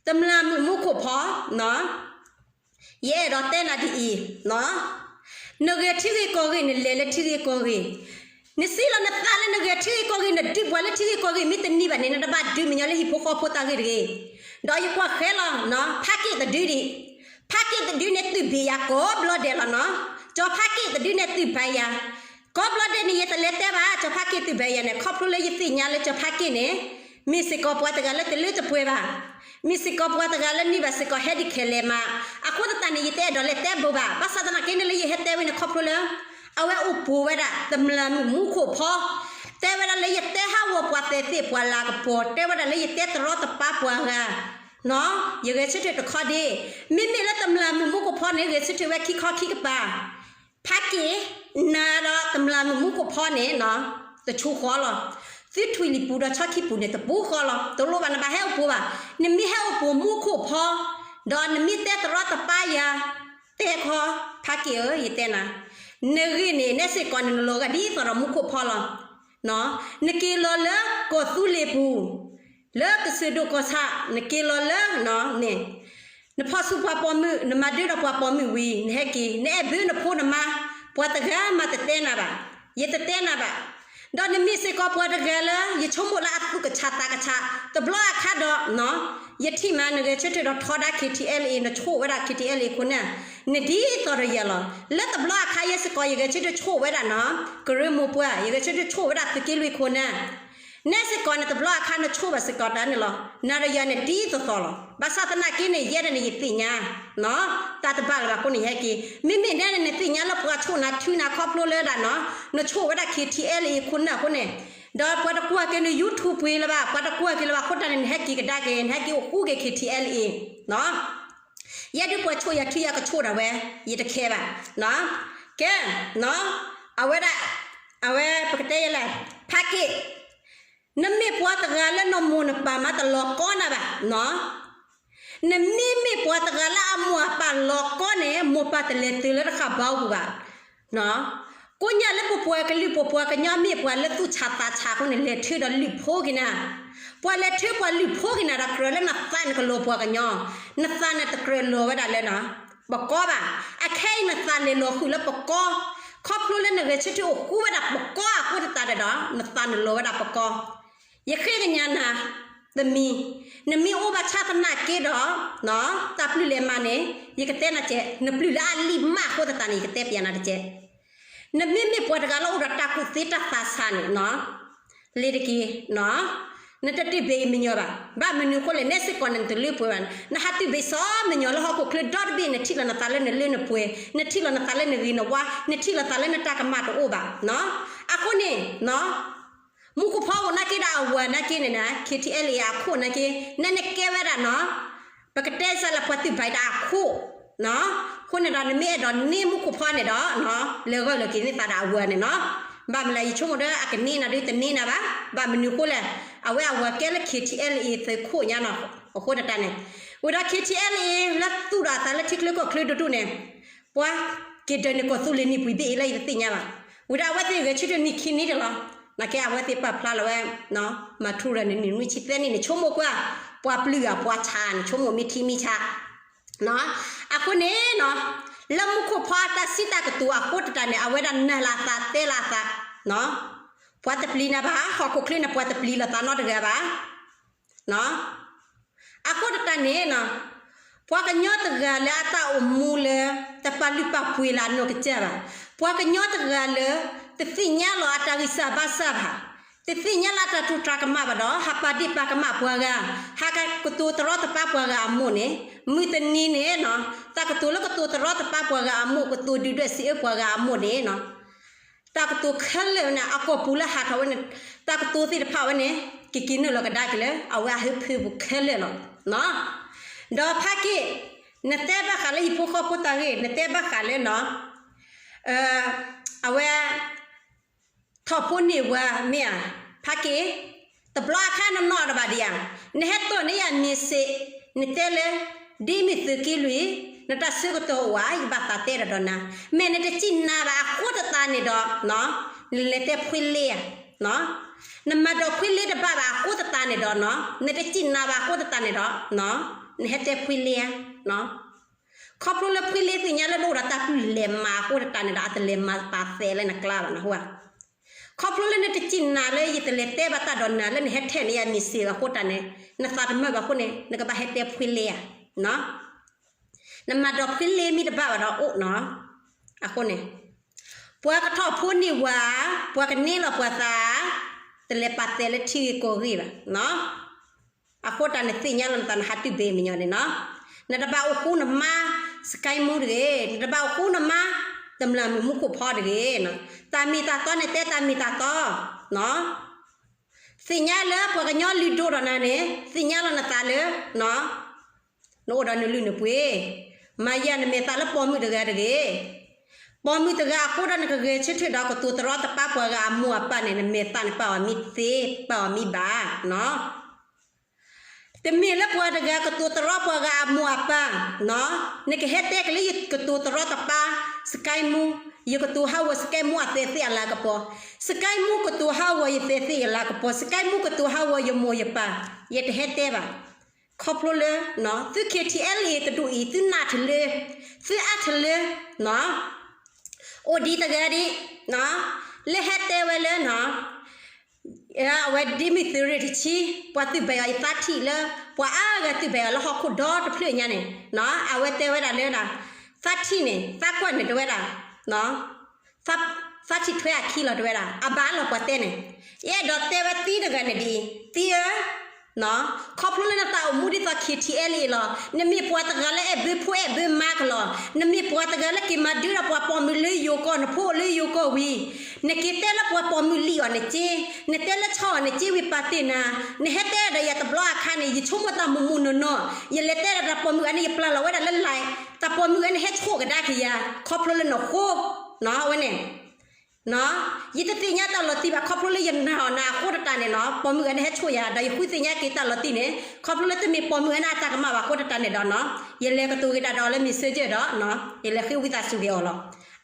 တမျၢ်မုၣ်မူခိၣ်ဖီ ယအဲၣ်ဒိးတဲနၤဒ်အံၤ, နဂဲၤထံဂ့ၢ်ကီၢ်ဂ့ၢ် နလဲၤလၢထံဂ့ၢ်ကီၢ်ဂ့ၢ်, နစံးလီၤနသးလၢနဂဲၤထံဂ့ၢ်ကီၢ်ဂ့ၢ် နဒုးပှၤလၢထံဂ့ၢ်ကီၢ်ဂ့ၢ် မ့ၢ်တန့ၢ်ဘၣ်န့ၣ် နတဘၣ်ဒုးမညီလၢဟံၣ်ဖိဃီဖိတၢ်ဂ့ၢ်တဂ့ၤ. ဒီးယကွၢ်ဃဲလီၤ ဖးက့ၣ်တဒုဒံး, ဖးက့ၣ်တဒုန့ၣ် သုးဘ့ၣ်ယၤကိးဘျီဒဲးလီၤနီၤ, ကၠီၤဖးက့ၣ်တဒုန့ၣ်သုးဘၣ်ယၤ, ကိးဘျီဒဲးန့ၣ် ယတလဲၤတဲဘၣ် ကၠီၤဖးက့ၣ်သုးဘၣ်ယၤန့ၣ် ခီဖျိလၢယသ့ၣ်ညါလၢကၠီၤဖးက့ၣ်န့ၣ် မ့ၢ်စ့ၢ်ကီးပှၤတဂၤလၢတလၢတပှဲၤဘၣ်, မ့ၢ်စ့ၢ်ကီးပှၤတဂၤလၢန့ၢ်ဘၣ်စ့ၢ်ကီး ဟဲဒံးခဲလၢာ်မး, အဃိသတးန့ၣ် ယတအဲၣ်ဒိးလဲၤတဲဘၣ်ဘၣ်. ဘၣ်ဆၣ်သနာ်က့န့ၣ်လၢယဟဲတဲဝဲန့ၣ် ခီဖျိလၢ အဝဲအိၣ်ပိာ်ဝဲဒၣ် တမျၢ်မုၣ်မူခိၣ်ဖီ, တဲဝဲဒၣ်လၢယတဲဟးဂီၤပှၤသဲသ့ၣ်ပှၤလၤကပီၤ, တဲဝဲဒၣ်လၢယတဲတရီတပါပှၤဂၤ ယဂဲၤဆၢထၢၣ်တခီဒ့, မ့မ့ၢ်လၢတမျၢ်မုာ်မူခိၣ်ဖီန့ၣ် ဂဲၤဆၢထၢၣ်ဝဲခံခီခံကပၤ, ဖးက့ၣ်, နၤဒီးတမျၢ်မုာ်မူခိၣ်ဖီန့ၣ် တဆူဃီလီၤ. သုထွံၣ်လံၣ်ပူၤဒီးဆီခံပူၤန့ၣ် တပူၤဃီလီၤ. တလိၣ်ဘၣ်နဘၣ်ဟဲအိၣ်ပူၤဘၣ်. နမ့ၢ်ဟဲအိၣ်ပူၤမူခိၣ်ဖီ, ဒီးနမ့ၢ်တဲတရီတပါယၤ, တဲခီ, ဖးက့ၣ်ဧၢ, ယတဲနၤ, နဂ့ၢ်န့ၣ် နဲစ့ၢ်ကီးန့ၣ် နလီၤဂာ်ဒ်သိးဒီးမူခိၣ်ဖီလီၤ. နက့ၤလီၤလၢကီၢ်သူလ့ၤပူၤ, လၢကစၢၢ်ဒိၣ်ကီၢ်ဆၣ်, နက့ၤလီၤလၢ န့ၣ်, နဖီၣ်ဆူပှၤပိာ်မုၣ်, နမၤဒၢဒီးပှၤပိာ်မုၣ်ဝံၤ နဟဲက့ၤ, နအဲၣ်ဘၢနဖိနမါ, ပှၤတဂၤမးတတဲနၤဘၣ်, ယတတဲနၤဘၣ်. ဒီးနမ့ၢ်စ့ၢ်ကီးပှၤတဂၤလၢ ယဆိကမိၣ်လၢအသူၣ်ကဆးသးကဆး, တဘျီအခါဒီး ယထံၣ်မး နဂဲၤဆၢထၢၣ်ဒီးထီဒါ K T L A, နဆိၣ်ဝဲဒၣ် K T L A ခိၣ်နၢ်, နဒ်သိးဒီးယၤလီၤ. လၢတဘျီအခါယဲစ့ၢ်ကီး ယဂဲၤဆၢထၢၣ်ဆိၣ်ဝဲဒၣ်နီၤ, ကရၢမိၢ်ပှၢ်, ယဂဲၤဆၢထၢၣ်ဆိၣ်ဝဲဒၣ်သုးက့လွံၢ်ခိၣ်နၢ်, နဲစ့ၢ်ကီးန့ၣ် တဘျီအခါနဆိၣ်ဘၣ်စ့ၢ်ကီးတၢ်န့ၣ်လီၤ. နၤဒီးယၤန့ၣ်ဒ်သိးသိးလီၤ. ဘၣ်ဆၣ်သနာ်က့န့ၣ် ယဲဒၣ်န့ၣ်ယသ့ၣ်ညါ တၢ်တဘၣ်လၢၤဘၣ်အဃိန့ၣ် ယဟဲက့ၤ. မ့မ့ၢ်ဒ်န့ၣ် နသ့ၣ်ညါလၢပှၤဆိၣ်နၤထုနၤခီဖျိလၢဒၣ်နီၤ, နဆိၣ်ဝဲဒၣ် K T L A ခိၣ်နၢ်အဃိန့ၣ်, ဒီးပှၤတကွၢ်က့ၤန YouTube ပှ့ၤလၢၤဘၣ်, ပှၤတကွၢ်က့ၤလၢၤဘၣ်အဃိတၢ်န့ၣ် နဟဲက့ၤကဒါက့ၤ, နဟဲက့ၤအိၣ်ဃူက့ၤ K T L A နီၤ. ယဲဒုးပှၤဆိၣ်ယၤထုယၤကဆိၣ်ဒၣ်ဝဲ, ယတခဲဘၣ်. ကဲ, အဝဲဒၣ်, အဝဲပကတဲယဲလဲၣ်, ဖးက့ၣ်, နမ့ၢ်ပှၤတဂၤလၢနမိၢ်နပၢ်မးတလီၤကီနၤဘၣ်နီၤ. နမ့မ့ၢ်ပှၤတဂၤလၢအမိၢ်အပၢ်လီၤကီန့ၣ် မိၢ်ပၢ်တလဲၤတုၤလၢတဃာ်ဘါပူၤဘၣ်. ကိးညါလၢပပှၤကလုာ် ပပှၤကညီမ့ၢ်ပှၤလၢသူၣ်ဆးသးဆးအဃိန့ၣ် လဲၤထုးဒီးလုၢ်ဖိက့ၤနၤ, ပှၤလဲၤထုးပှၤလုၢ်ဖိက့ၤနၤဒီးကြၢးလၢနသးန့ၣ်ကလီၤပှၤကညီ, နသးန့ၣ်တကြၢးလီၤဝဲဒၣ်လၢ ပကီဘၣ်. အခဲအံၤနသးလဲၤလီၤဃုာ်လၢပကီ, ခီဖျိလၢနဂဲၤဆၢထၢၣ်အိၣ်ဃူဝဲဒၣ်ပကီအဃိသတးဒီး နသးန့ၣ်လီၤဝဲဒၣ်ပကီ. ယဃ့ကညးနၤ, တမံၤ, နမ့ၢ်အိၣ်ဘၣ်ဆၣ်သနာ်က့ဒီး တၢ်ပျုၢ်လဲၤမၤန့ၣ် ယကတဲနၤကဲး, နပျုၢ်လၢအလံၣ်မးအဃိသတးန့ၣ် ယကတဲပျးနၤတကဲး. နမ့မ့ၢ်ပှၤတဂၤလၢအိၣ်ဒီးတၢ်ကူၣ်သ့တၢ်သးဆးန့ၣ်နီၤ, လ့ၤတက့ၢ်, နတတုၤဘၣ်အံၤမညီၤဘၣ်. ဘၣ်မနုၤအဃိလဲၣ်, နဲစ့ၢ်ကီးန့ၣ် နတလၢပှဲၤဘၣ်. နဟးတုၤဘၣ်စီမညီၤလၢဟီၣ်ခိၣ်ချၢဒီတဘ့ၣ် နထံၣ်လီၤနသးလၢနလၢနပှဲၤ, နထံၣ်လီၤနသးလၢနဂ့ၤနဝါ, နထံၣ်လီၤသးလၢနတၢ်ကမၣ်တအိၣ်ဘၣ်. အဃိန့ၣ် မူခိၣ်ဖီအိၣ်နာ်က့ဒီးအဝၤနာ်က့န့ၣ် K T L A အခိၣ်နာ်က့ နနကဲဝဲဒၣ်နီၤ, ပကတဲစ့ၢ်လၢပှၤတုၤဘၣ်ဒၣ်အခိၣ်, အဃိန့ၣ်ဒီး နမ့ၢ်အဲၣ်ဒိးန့ၢ်မူခိၣ်ဖီန့ၣ်ဒီး လဲၤဂီၢ်လီၤက့ၤန့ၢ်သးဒၣ်အဝၤန့ၣ်နီၤ. ဘၣ်မနုၤလဲၣ် ယဆိကမိၣ်ဒီးအကန့ၢ်နၤဒုးတန့ၢ်နၤဘၣ်. ဘၣ်မနုၤအဃိလဲၣ်, အဝဲအဝၤကဲလၢ K T L A သုးခိၣ်ညါနီၤ. အဃိတၢ်န့ၣ် ဝံၤဒီး K T L A လၢသူၣ်ဒီးအသးလၢထံချၢကီၢ်ချၢဒိၣ်ဒိၣ်န့ၣ် ပှၤက့ၤဒၢးန့ၣ်ကီၢ်သူလ့ၤနံၣ်ပှံၤဘ့ၣ်အံၤလၢယတသ့ၣ်ညါဘၣ်. ဝံၤဒီးအဝဲသ့ၣ်ဂဲၤဆၢထၢၣ်နံၣ်ခံနံၣ်တလီၤ. နာ်က့အဝဲသ့ၣ်ပာ်ဖျါလီၤဝဲ မၤထူရၤန့ၣ် နံၣ်နွံဆံသၢနံၣ်န့ၣ် ဆိကမိၣ်ကွၢ်, ပှၤပျုၢ်အပှၤဆးန့ၣ် ဆိကမိၣ်မ့ၢ်ထံမ့ၢ်ဆး. အဃိန့ၣ် လၢမူခိၣ်ဖီအတၢ်စံးတၢ်ကတိၤအဃိတၢ်န့ၣ် အဝဲဒၣ်နၢ်လီၤအသးတဲလီၤအသး, ပှၤတပျံၤနၤဘၣ်, ဟီၣ်ခိၣ်ချၢန့ၣ် ပှၤတပျံၤလီၤသးနီတဂၤဘၣ်. အဃိတၢ်န့ၣ် ပှၤကညီတဂၤလၢအတၢ်အိၣ်မူလၢ တပာ်လုၢ်ပာ်ပှ့ၤလၢအနီၢ်ကစၢ်ဘၣ်, ပှၤကညီတဂၤလၢ တသ့ၣ်ညါလီၤအတၢ်ဂံၢ်စၢ်ဘါစၢ်ဘၣ်, တသ့ၣ်ညါလၢအတၢ်တိၢ်တၢ်ကမၣ်ဘၣ်ဒီး ဟးပာ်ဒ့ၣ်ပာ်ကမၣ်ပှၤဂၤ, ဟးကတိၤတရီတပါပှၤဂၤအမိၢ်န့ၣ်, မုၢ်တနံၤန့ၣ် တၢ်ကတိၤလၢကတိၤတရီတပါပှၤဂၤအမိၢ် ကတိၤဒုၣ်ဒွဲၣ်စံးအၢပှၤဂၤအမိၢ်န့ၣ် တၢ်ကတိၤခဲလၢာ်ဝဲန့ၣ် အကီၢ်ပူၤလၢဟးထီၣ်ဝဲန့ၣ် တၢ်ကတိၤသ့ၣ်တဖၣ်ဝဲန့ၣ် ကက့ၤနုာ်လီၤကဒါက့ၤလၢ အဝဲအဟၢဖၢပူၤခဲလၢာ်လီၤ. ဒီးဖးက့ၣ်, နတဲဘၣ်ဃးလၢဟံၣ်ဖိဃီဖိတၢ်ဂ့ၢ်, နတဲဘၣ်ဃးလၢ အဝဲ ထီၣ်ဖိန့ၢ်ဝၤမ့ၢ်ဧါ, ဖးက့ၣ်, တဘျီအခါနနီၣ်တဘၣ်ဒံးဧါ, နဟဲတိၢ်န့ၢ်ယၤ message, နတဲလၢ ဒ်မ့ၢ်သုးက့လွံၢ် နတၢ်ဆၢကတီၢ်အိၣ်ဧါ, ယဘၣ်သးတဲဒီးဒီးနၤ, မ့ၢ်နတစံၣ်နၤဘၣ်အဃိသတးန့ၣ်ဒီး နလဲၤတဲဖှ့လ့ဧါ, နမၤဒီးဖှ့လ့တဘၣ်ဘၣ်အဃိသတးန့ၣ်ဒီး နတစံၣ်နၤဘၣ်အဃိသတးန့ၣ်ဒီး နဟဲတဲဖှ့လ့ဧါ. ခီဖျိလၢဖှ့လ့သ့ၣ်ညါလၢနအိၣ်ဒီးတၢ်ပျုၢ်လဲၤမၤအဃိသတးန့ၣ်ဒီး အတလဲၤမၤပာ်သဲးလၢနကျါဘၣ်နဟူဧါ. ခီဖျိလၢနတစံၣ်နၤလၢယတလဲၤတဲဘၣ်တၢ်ဒီးနၤလၢနဟဲထဲးန့ၢ်ယၤ message အဃိတၢ်န့ၣ် နသးတမုာ်ဘၣ်အဃိန့ၣ် နကဘၣ်ဟဲတဲဖှ့လ့ဧါ. နမၤဒီးဖှ့လ့မ့ၢ်တဘၣ်ဘၣ်ဒီးအိၣ်နီၤ. အဃိန့ၣ် ပှၤကထီၣ်ဖိန့ၢ်ဝၤ, ပှၤကန့ၢ်လီၤပှၤသး, တလဲၤပာ်သဲးလၢထံဂ့ၢ်ကီၢ်ဂ့ၢ်ဘၣ်. အဃိတၢ်နသ့ၣ်ညါလီၤနသး နဟးတုၤဘၣ်မညီၤန့ၣ်နီၤ. နတဘၣ်အိၣ်ဃူနမါ စကဲမူတဂ့ၤ, နတဘၣ်အိၣ်ဃူနမါ တမျၢ်မုၢ်မူခိၣ်ဖီတဂ့ၤ. တၢ်မ့ၢ်တၢ်တီန့ၣ် တဲတၢ်မ့ၢ်တၢ်တီ. သ့ၣ်ညါလၢပှၤကညီလုၢ်ဒိၣ်ဒီးနၤန့ၣ် သ့ၣ်ညါလီၤနသးလၢ နအိၣ်ဒီးနလုၢ်နပှ့ၤ, မၤယၤနမဲာ်သးလၢပိာ်မုၣ်တဂၤတဂ့ၤ. ပိာ်မုၣ်တဂၤအဃိဒီးနကဂဲၤဆၢထၢၣ်ဒီးကတိၤတရီတပါပှၤဂၤအမိၢ်အပၢ်န့ၣ် နမဲာ်သးန့ၣ်ပာ်အီၤမ့ၢ်သ့, ပာ်အီၤမ့ၢ်ဘၣ်နီၤ. တမ့ၢ်လၢပှၤတဂၤကတိၤတရီပှၤဂၤအမိၢ်အပၢ်နီၤ, နကဟဲတဲကလၢယကတိၤတရီတပါ စကဲမူ, ယကတိၤဟးဂီၤစကဲမူအသဲသ့ၣ်အလၤကပီၤ, စကဲမူကတိၤဟးဂီၤယသဲသ့ၣ်အလၤကပီၤ, စကဲမူကတိၤဟးဂီၤယမိၢ်ယပၢ်, ယတဟဲတဲဘၣ်. ခီဖျိလၢ သု K T L A တဒူၣ်အံၤ သုနာ်ထလၢ, သုအါထလၢ, အိၣ်ဒံးတဂၤဒံး လၢဟဲတဲဝဲလၢ အဝဲဒ်မုၢ်သုးရ့ၣ်တဆံ ပှၤသုးဘဲးအီၤအံၤသးထံၣ်လၢ ပှၤအါဂၤသုးဘဲးအီၤလၢဟီၣ်ခိၣ်ဒီတဖျၢၣ်ညါန့ၣ်, အဝဲတဲဝဲဒၣ်လၢဒၣ် သးထံၣ်န့ၣ် သးကွၢ်န့ၣ်တဲဝဲဒၣ် သးထံၣ်ထွဲအခံလီၤတဲဝဲဒၣ် အဘၣ်လီၤပှၤတဲန့ၣ်, ယအဲၣ်ဒိးတဲဝဲသံတဂၤန့ၣ်ဒ်အံၤ, သံဧၢ, ခီဖျိလၢနသးအိၣ်မူဒ်သိး K T L A လီၤ, နမ့ၢ်ပှၤတဂၤလၢအဲၣ်ဘၢဖိအဲၣ်ဘၢမါကလီၤ, နမ့ၢ်ပှၤတဂၤလၢက့ၤမၤဒုဒီးပှၤပိာ်မုၣ်လၢယိၤကီၢ် နဖိအိၣ်လၢယိၤကီၢ်ဝံၤ, နက့ၤတဲလၢပှၤပိာ်မုၣ်လံၣ်အီၤနစ့, နတဲလၢဆီၣ်အီၤနစ့ဝံၤပာ်တ့ၢ်နၤ, နဟဲတဲဒီးယၤတဘျီအခါန့ၣ် ယဆိကမိၣ်တၢ်မူးမူးနီၢ်နီၢ်, ယလဲၤတဲဒီးတၢ်ပိာ်မုၣ်အန့ၣ် ယပျၢ်လီၤဝဲဒၣ်လၢ line, တၢ်ပိာ်မုၣ်အန့ၣ်ဟဲဆိၣ်ကဒါက့ၤယၤ, ခီဖျိလၢနဃိ ဝဲန့ၣ် ယတသ့ၣ်ညါတၢ်လီၤတံၢ်ဘၣ် ခီဖျိလၢယနာ်အီၤနၤအဃိတတးန့ၣ်နီၤ, ပိာ်မုၣ်အန့ၣ်ဟဲဆိၣ်ယၤ ဒီးယဃုသ့ၣ်ညါက့ၤတၢ်လီၤတံၢ်န့ၣ် ခီဖျိလၢတမ့ၢ်ပိာ်မုၣ်အန့ၣ်အတၢ်ကမၣ်ဘၣ်အဃိတတးန့ၣ်ဒီးနီၤ, ယလဲၤကတိၤက့ၤတၢ်ဒီးအီၤလၢ messenger ဒီး ယလဲၤဃ့ဝံသးစူၤက့ၤအီၤလီၤ.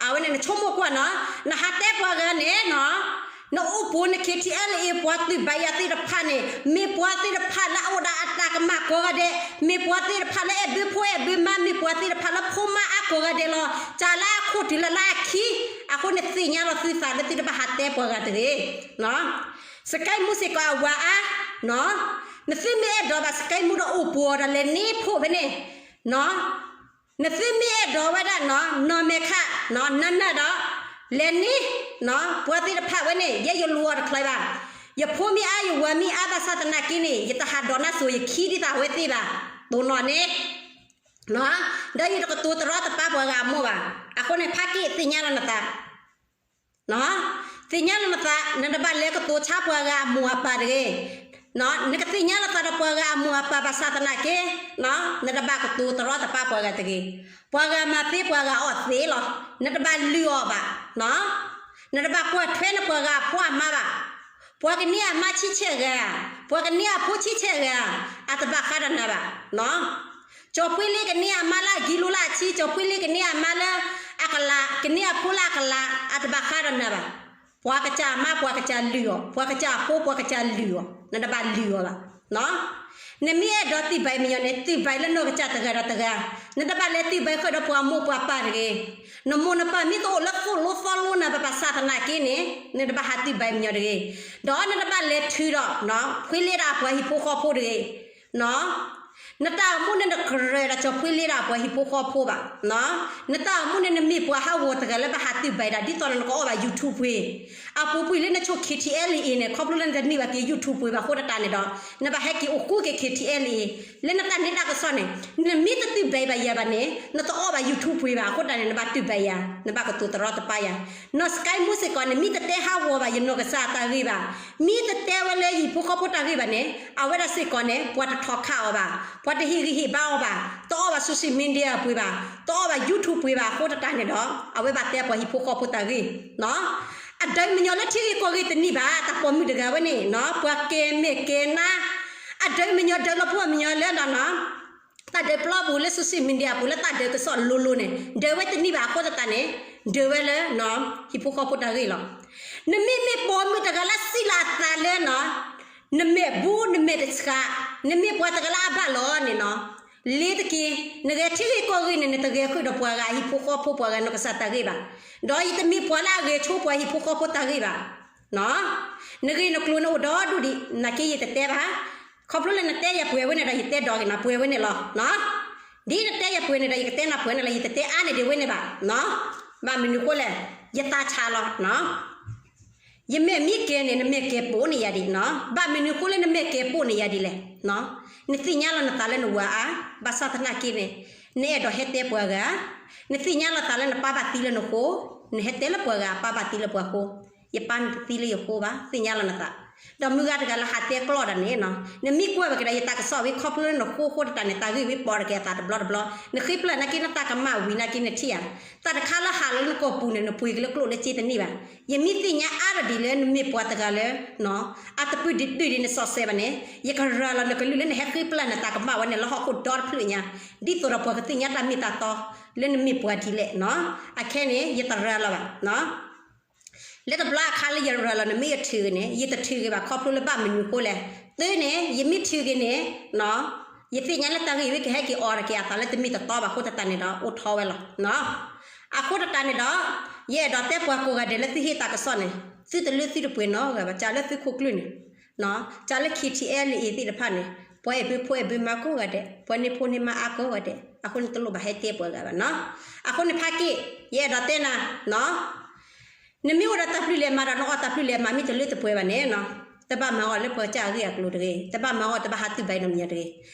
အဝဲန့ၣ်နဆိကမိၣ်ကွၢ်နီၤ, နဟးတဲပှၤဂၤန့ၣ်နီၤ, နအိၣ်ပူၤန K T L A ပှၤသုးဘၣ်ယၤသ့ၣ်တဖၣ်န့ၣ် မ့ၢ်ပှၤသ့ၣ်တဖၣ်လၢအအိၣ်ဒီးအတၢ်ကမၣ်ကိးဂၤဒဲး, မ့ၢ်ပှၤသ့ၣ်တဖၣ်လၢအဲၣ်ဘၢဖိအဲၣ်ဘၢမါ, မ့ၢ်ပှၤသ့ၣ်တဖၣ်လၢဖိမါအါကိးဂၤဒဲးလီၤ. စးလၢအခိၣ်တုၤလၢလၢအခံ, အဃိန့ၣ်သ့ၣ်ညါလီၤသုသးလၢသုတဘၣ်ဟးတဲပှၤဂၤတဂ့ၤ စကဲမူစ့ၢ်ကီးအဝၤအါ, နသုမ့ၢ်အဲၣ်ဒိးဘၣ်စကဲမူဒီးအိၣ်ပူၤအီၤဒီး လဲၤန့ၢ်ဖိဖဲန့ၣ်, နသုမ့ၢ်အဲၣ်ဒိးဝဲဒၣ်နီၤ နီၢ်မဲာ်ခး နနၢ်ဒီး လဲၤန့ၢ် ပှၤသ့ၣ်တဖၣ်ဝဲန့ၣ် ယဲယလူၤအီၤတချဲဘၣ်. ယဖိမ့ၢ်အါ ယဝၤမ့ၢ်အါဘၣ်ဆၣ်သနာ်က့န့ၣ် ယတဟးဒိးနါစိၤယခံဒ်သိးအဝဲသ့ၣ်ဘၣ်, တိၢ်နီၣ်န့ၣ် ဒီးယတကတိၤတရီတပါပှၤဂၤအမိၢ်ဘၣ်. အဃိန့ၣ် ဖးက့ၣ်သ့ၣ်ညါလီၤနသး သ့ၣ်ညါလီၤနသး နတဘၣ်လဲၤကတိၤဆါပှၤဂၤအမိၢ်အပၢ်တဂ့ၤ. နကသ့ၣ်ညါလီၤသးဒီးပှၤဂၤအမိၢ်အပၢ်ဘၣ်ဆၣ်သနာ်က့ နတဘၣ်ကတိၤတရီတပါပှၤဂၤတဂ့ၤ. ပှၤဂၤမၤသ့ပှၤဂၤအီၣ်သ့လီၤ. နတဘၣ်လုၢ်အီၤဘၣ်. နတဘၣ်ကွၢ်ထွဲနပှၤဂၤအဖိအမါဘၣ်. ပှၤကန့ၢ်အမါဆံဆဲၣ်ဂၤ, ပှၤကန့ၢ်အဖိဆံဆဲၣ်ဂၤ, အတဘၣ်ဃးဒီးနၤဘၣ်. ကၠီၤဖှ့လ့ကန့ၢ်အမါလၢအဂ့ၤလိၤလၢအဆံ, ကၠီၤဖှ့လ့ကန့ၢ်အမါလၢအကလး, ကန့ၢ်အဖိလၢအကလး, အတဘၣ်ဃးဒီးနၤဘၣ်. ပှၤကစၢ်အမါ ပှၤကစၢ်လုၢ်အီၤ, ပှၤကစၢ်အဖိ ပှၤကစၢ်လုၢ်အီၤ, နတဘၣ်လုၢ်အီၤဘၣ်. နမ့ၢ်အဲၣ်ဒိးသုးဘဲးမညီန့ၣ် သုးဘဲးလၢနီၢ်ကစၢ်တဂၤဒီးတဂၤ, နတဘၣ်လဲၤသုးဘဲးဃုာ်ဒီးပှၤမိၢ်ပှၤပၢ်တဂ့ၤ. နမိၢ်နပၢ်မ့ၢ်တအိၣ်လၢသိၣ်လိသီလိနၤဘၣ်ဆၣ်သနာ်က့န့ၣ် နတဘၣ်ဟးသုးဘဲးမညီတဂ့ၤ. ဒီးနတဘၣ်လဲၤထုးဒီး ဖှ့လ့ဒီးအပှၤဟံၣ်ဖိဃီဖိတဂ့ၤ. နတၢ်အိၣ်မူန့ၣ်နကရၢဒီးကၠီၤဖှ့လ့ဒီးအပှၤဟံၣ်ဖိဃီဖိဘၣ်. နတၢ်အိၣ်မူန့ၣ် နမ့ၢ်ပှၤဟးဂီၤတဂၤလၢဘၣ်ဟးသုးဘဲးဒၣ် ဒ်သိးနကအီၣ်ဘၣ် YouTube ပှ့ၤ, အပူၤကွံာ်လၢနဆိ K T L A န့ၣ် ခီဖျိလၢနတန့ၢ်ဘၣ်က့ၤ YouTube ပှ့ၤဘၣ်အဃိတတးန့ၣ်ဒီး နဘၣ်ဟဲက့ၤအိၣ်ဃူက့ၤ K T L A လၢနတၢ်န့ၢ်တၢ်ကစီၣ်န့ၣ် နမ့ၢ်တသုးဘဲးဘၣ်ယၤဘၣ်န့ၣ် နတအီၣ်ဘၣ် YouTube ပှ့ၤဘၣ်အဃိတၢ်န့ၣ် နဘၣ်သုးဘဲးယၤ, နဘၣ်ကတိၤတရီတပါယၤ. နီၢ်စကဲမူစ့ၢ်ကီးန့ၣ် မ့ၢ်တတဲဟးဂီၤဘၣ်ယနီၢ်ကစၢ်အတၢ်ဂ့ၢ်ဘၣ်, မ့ၢ်တတဲဝဲလၢယဟံၣ်ဖိဃီဖိတၢ်ဂ့ၢ်ဘၣ်န့ၣ် အဝဲဒၣ်စ့ၢ်ကီးန့ၣ် ပှၤတထီၣ်ခးအီၤဘၣ်, ပှၤတဟ့ၣ်ဂံၢ်ဟ့ၣ်ဘါအီၤဘၣ်, တအီၣ်ဘၣ် social media ပှ့ၤဘၣ်, တအီၣ်ဘၣ် YouTube ပှ့ၤဘၣ်အဃိတတၢ်န့ၣ်ဒီး အဝဲဘၣ်တဲပှၤဟံၣ်ဖိဃီဖိတၢ်ဂ့ၢ် အဒၢးမညီလၢထံဂ့ၢ်ကီၢ်ဂ့ၢ်တန့ၢ်ဘၣ် တၢ်ပိာ်မုၣ်တဂၤဝဲန့ၣ် ပှၤကဲမဲာ်ကဲနါ, အဒၢးမညီဒၢးလီၤပှီၢ်မညီလၢဒီး တၢ်ဒၢးပျီပူၤလၢ social media ပူၤလၢတၢ်ဒၢးကစီၣ်လိၤလိၤန့ၣ် ဒၢးဝဲတန့ၢ်ဘၣ်အဃိသတးန့ၣ် ဒၢးဝဲလၢ ဟံၣ်ဖိဃီဖိတၢ်ဂ့ၢ်လီၤ. နမ့မ့ၢ်ပိာ်မုၣ်တဂၤလၢစံးလီၤအသးလၢ နမဲာ်ဘူးနမဲာ်တဆှး, နမ့ၢ်ပှၤတဂၤလၢအဘၣ်လီၤန့ၣ်နီၤ, လ့ၤတက့ၢ်, နဂဲၤထံဂ့ၢ်ကီၢ်ဂ့ၢ်န့ၣ် နတဂဲၤဃုာ်ဒီးပှၤဂၤဟံၣ်ဖိဃီဖိပှၤဂၤနီၢ်ကစၢ်တၢ်ဂ့ၢ်ဘၣ်. ဒီးယတမ့ၢ်ပှၤလၢအဂဲၤဆိပှၤဟံၣ်ဖိဃီဖိတၢ်ဂ့ၢ်ဘၣ်. နဂ့ၢ်နကျိၤန့ၣ်အိၣ်ဒီဒူၣ်ဒံး နာ်က့ယတတဲဘၣ်. ခီဖျိလၢနတဲယၤပှဲၤဝဲန့ၣ်ဒီးယတဲဒီးက့ၤနီၤ ပှဲၤဝဲန့ၣ်လီၤ. ဒ်နတဲယၤပှဲၤန့ၣ်ဒီးယကတဲနၤပှဲၤန့ၣ်လီၤ ယတတဲအါန့ၢ်ဒံးဝဲန့ၣ်ဘၣ်. ဘၣ်မနုၤဃိလဲၣ်, ယသးဆးလီၤ. ယမဲာ်မ့ၢ်ကဲၤန့ၣ် နမဲာ်ကဲၤပိာ်န့ၢ်ယၤဒံးနီၤ. ဘၣ်မနုၤဃိလၢနမဲာ်ကဲၤပိာ်န့ၢ်ယၤဒ်လဲၣ်. နသ့ၣ်ညါလီၤနသးလၢနဝၤအါ, ဘၣ်ဆၣ်သနာ်က့န့ၣ် နအဲၣ်ဒိးဟဲတဲပှၤဂၤ, နသ့ၣ်ညါလီၤသးလၢနပၢ်ဘၣ်သံလၢနဃိ, နဟဲတဲလၢပှၤဂၤအပၢ်ဘၣ်သံလၢပှၤဃိ, ယပၢ်န့ၣ်တသံလၢယဃိဘၣ်, သ့ၣ်ညါလီၤနသး. ဒီးမုၢ်ဂၤတဂၤလၢဟးတဲကျီၢ်တၢ်န့ၣ်နီၤ, နမ့ၢ်ကွၢ်ဘၣ်က့ၤဒီးယတၢ်ကစီၣ်ဝံၤ ခီဖျိလၢနဃိဃိတတၢ်န့ၣ် တၢ်ဂ့ၢ်ဝံပီၣ်တက့ၢ်အသးတဘျီတဘျီ, နဃ့ပျၢ်နာ်က့နတၢ်ကမၣ်ဝံၤနာ်က့နထံၣ်ဧါ, တၢ်တခါလၢဟးလၢနကိာ်ပူၤန့ၣ် နပှ့ၤက့ၤလၢကျိၣ်လၢစ့တန့ၢ်ဘၣ်. ယမ့ၢ်သ့ၣ်ညါအါထီၣ်ဒ်လၢနမ့ၢ်ပှၤတဂၤလၢ အတပုၢ်ဒံးဒုၣ်ဒံးနစီဆှံဘၣ်န့ၣ် ယကရၤလီၤနကလုၢ်လၢနဟဲဃ့ပျၢ်နတၢ်ကမၣ်ဝဲန့ၣ် လၢဟီၣ်ခိၣ်ဒီတဖျၢၣ်ညါ, ဒ်သိးဒီးပှၤကသ့ၣ်ညါတၢ်မ့ၢ်တၢ်တီ လၢနမ့ၢ်ပှၤဒ်လဲၣ်နီၤ. အခဲန့ၣ် ယတရၤလီၤဘၣ် လၢတဘျီအခါလၢယရၤလီၤ နမ့ၢ်ယထုးဂ့ၤန့ၣ် ယတထုးဂ့ၤဘၣ် ခီဖျိလၢဘၣ်မနုၤအဃိလဲၣ်. သုန့ၣ် ယမ့ၢ်ထုးဂ့ၤန့ၣ် ယသ့ၣ်ညါလၢတၢ်ဂ့ၢ်ဝံကဟဲက့ၤအီၤတက့ၢ်အသးလၢတမ့ၢ်တတီဘၣ်အဃိသတးန့ၣ်ဒီး အိၣ်ထီဝဲလီၤ. အဃိသတးန့ၣ်ဒီး ယအဲၣ်ဒိးတဲပှၤကိးဂၤဒဲးလၢသုဟ့ၣ်တၢ်ကစီၣ်န့ၣ် သုတလၢသုတပှဲၤနီတဂၤဘၣ်, ကးလၢသုခိၣ်ကျၢၢ်န့ၣ် ကးလၢ ခ့ထံအဲလ်အ့ သ့ၣ်တဖၣ်န့ၣ် ပှၤအဲၣ်ဘၢဖိအဲၣ်ဘၢမါကိးဂၤဒဲး, ပှၤန့ၢ်ဖိန့ၢ်မါအါကိးဂၤဒဲး, အဃိန့ၣ်တလိၣ်ဘၣ်ဟဲတဲပှၤဂၤဘၣ်နီၤ. အဃိန့ၣ်ဖးက့ၢ် ယအဲၣ်ဒိးတဲနၤ နမ့ၢ်အိၣ်ဒီးတၢ်ပျုၢ်လဲၤမၤဒီး နအီၣ်တၢ်ပျုၢ်လဲၤမၤ မ့ၢ်တလၢတပှဲၤဘၣ်န့ၣ် တဘၣ်မၤအီၤလၢပှၤကစၢ်အဂ့ၢ်အကျိၤတဂ့ၤ, တဘၣ်မၤအီၤ တဘၣ်ဟးတုၤဘၣ်ဒီးမညီတဂ့ၤ.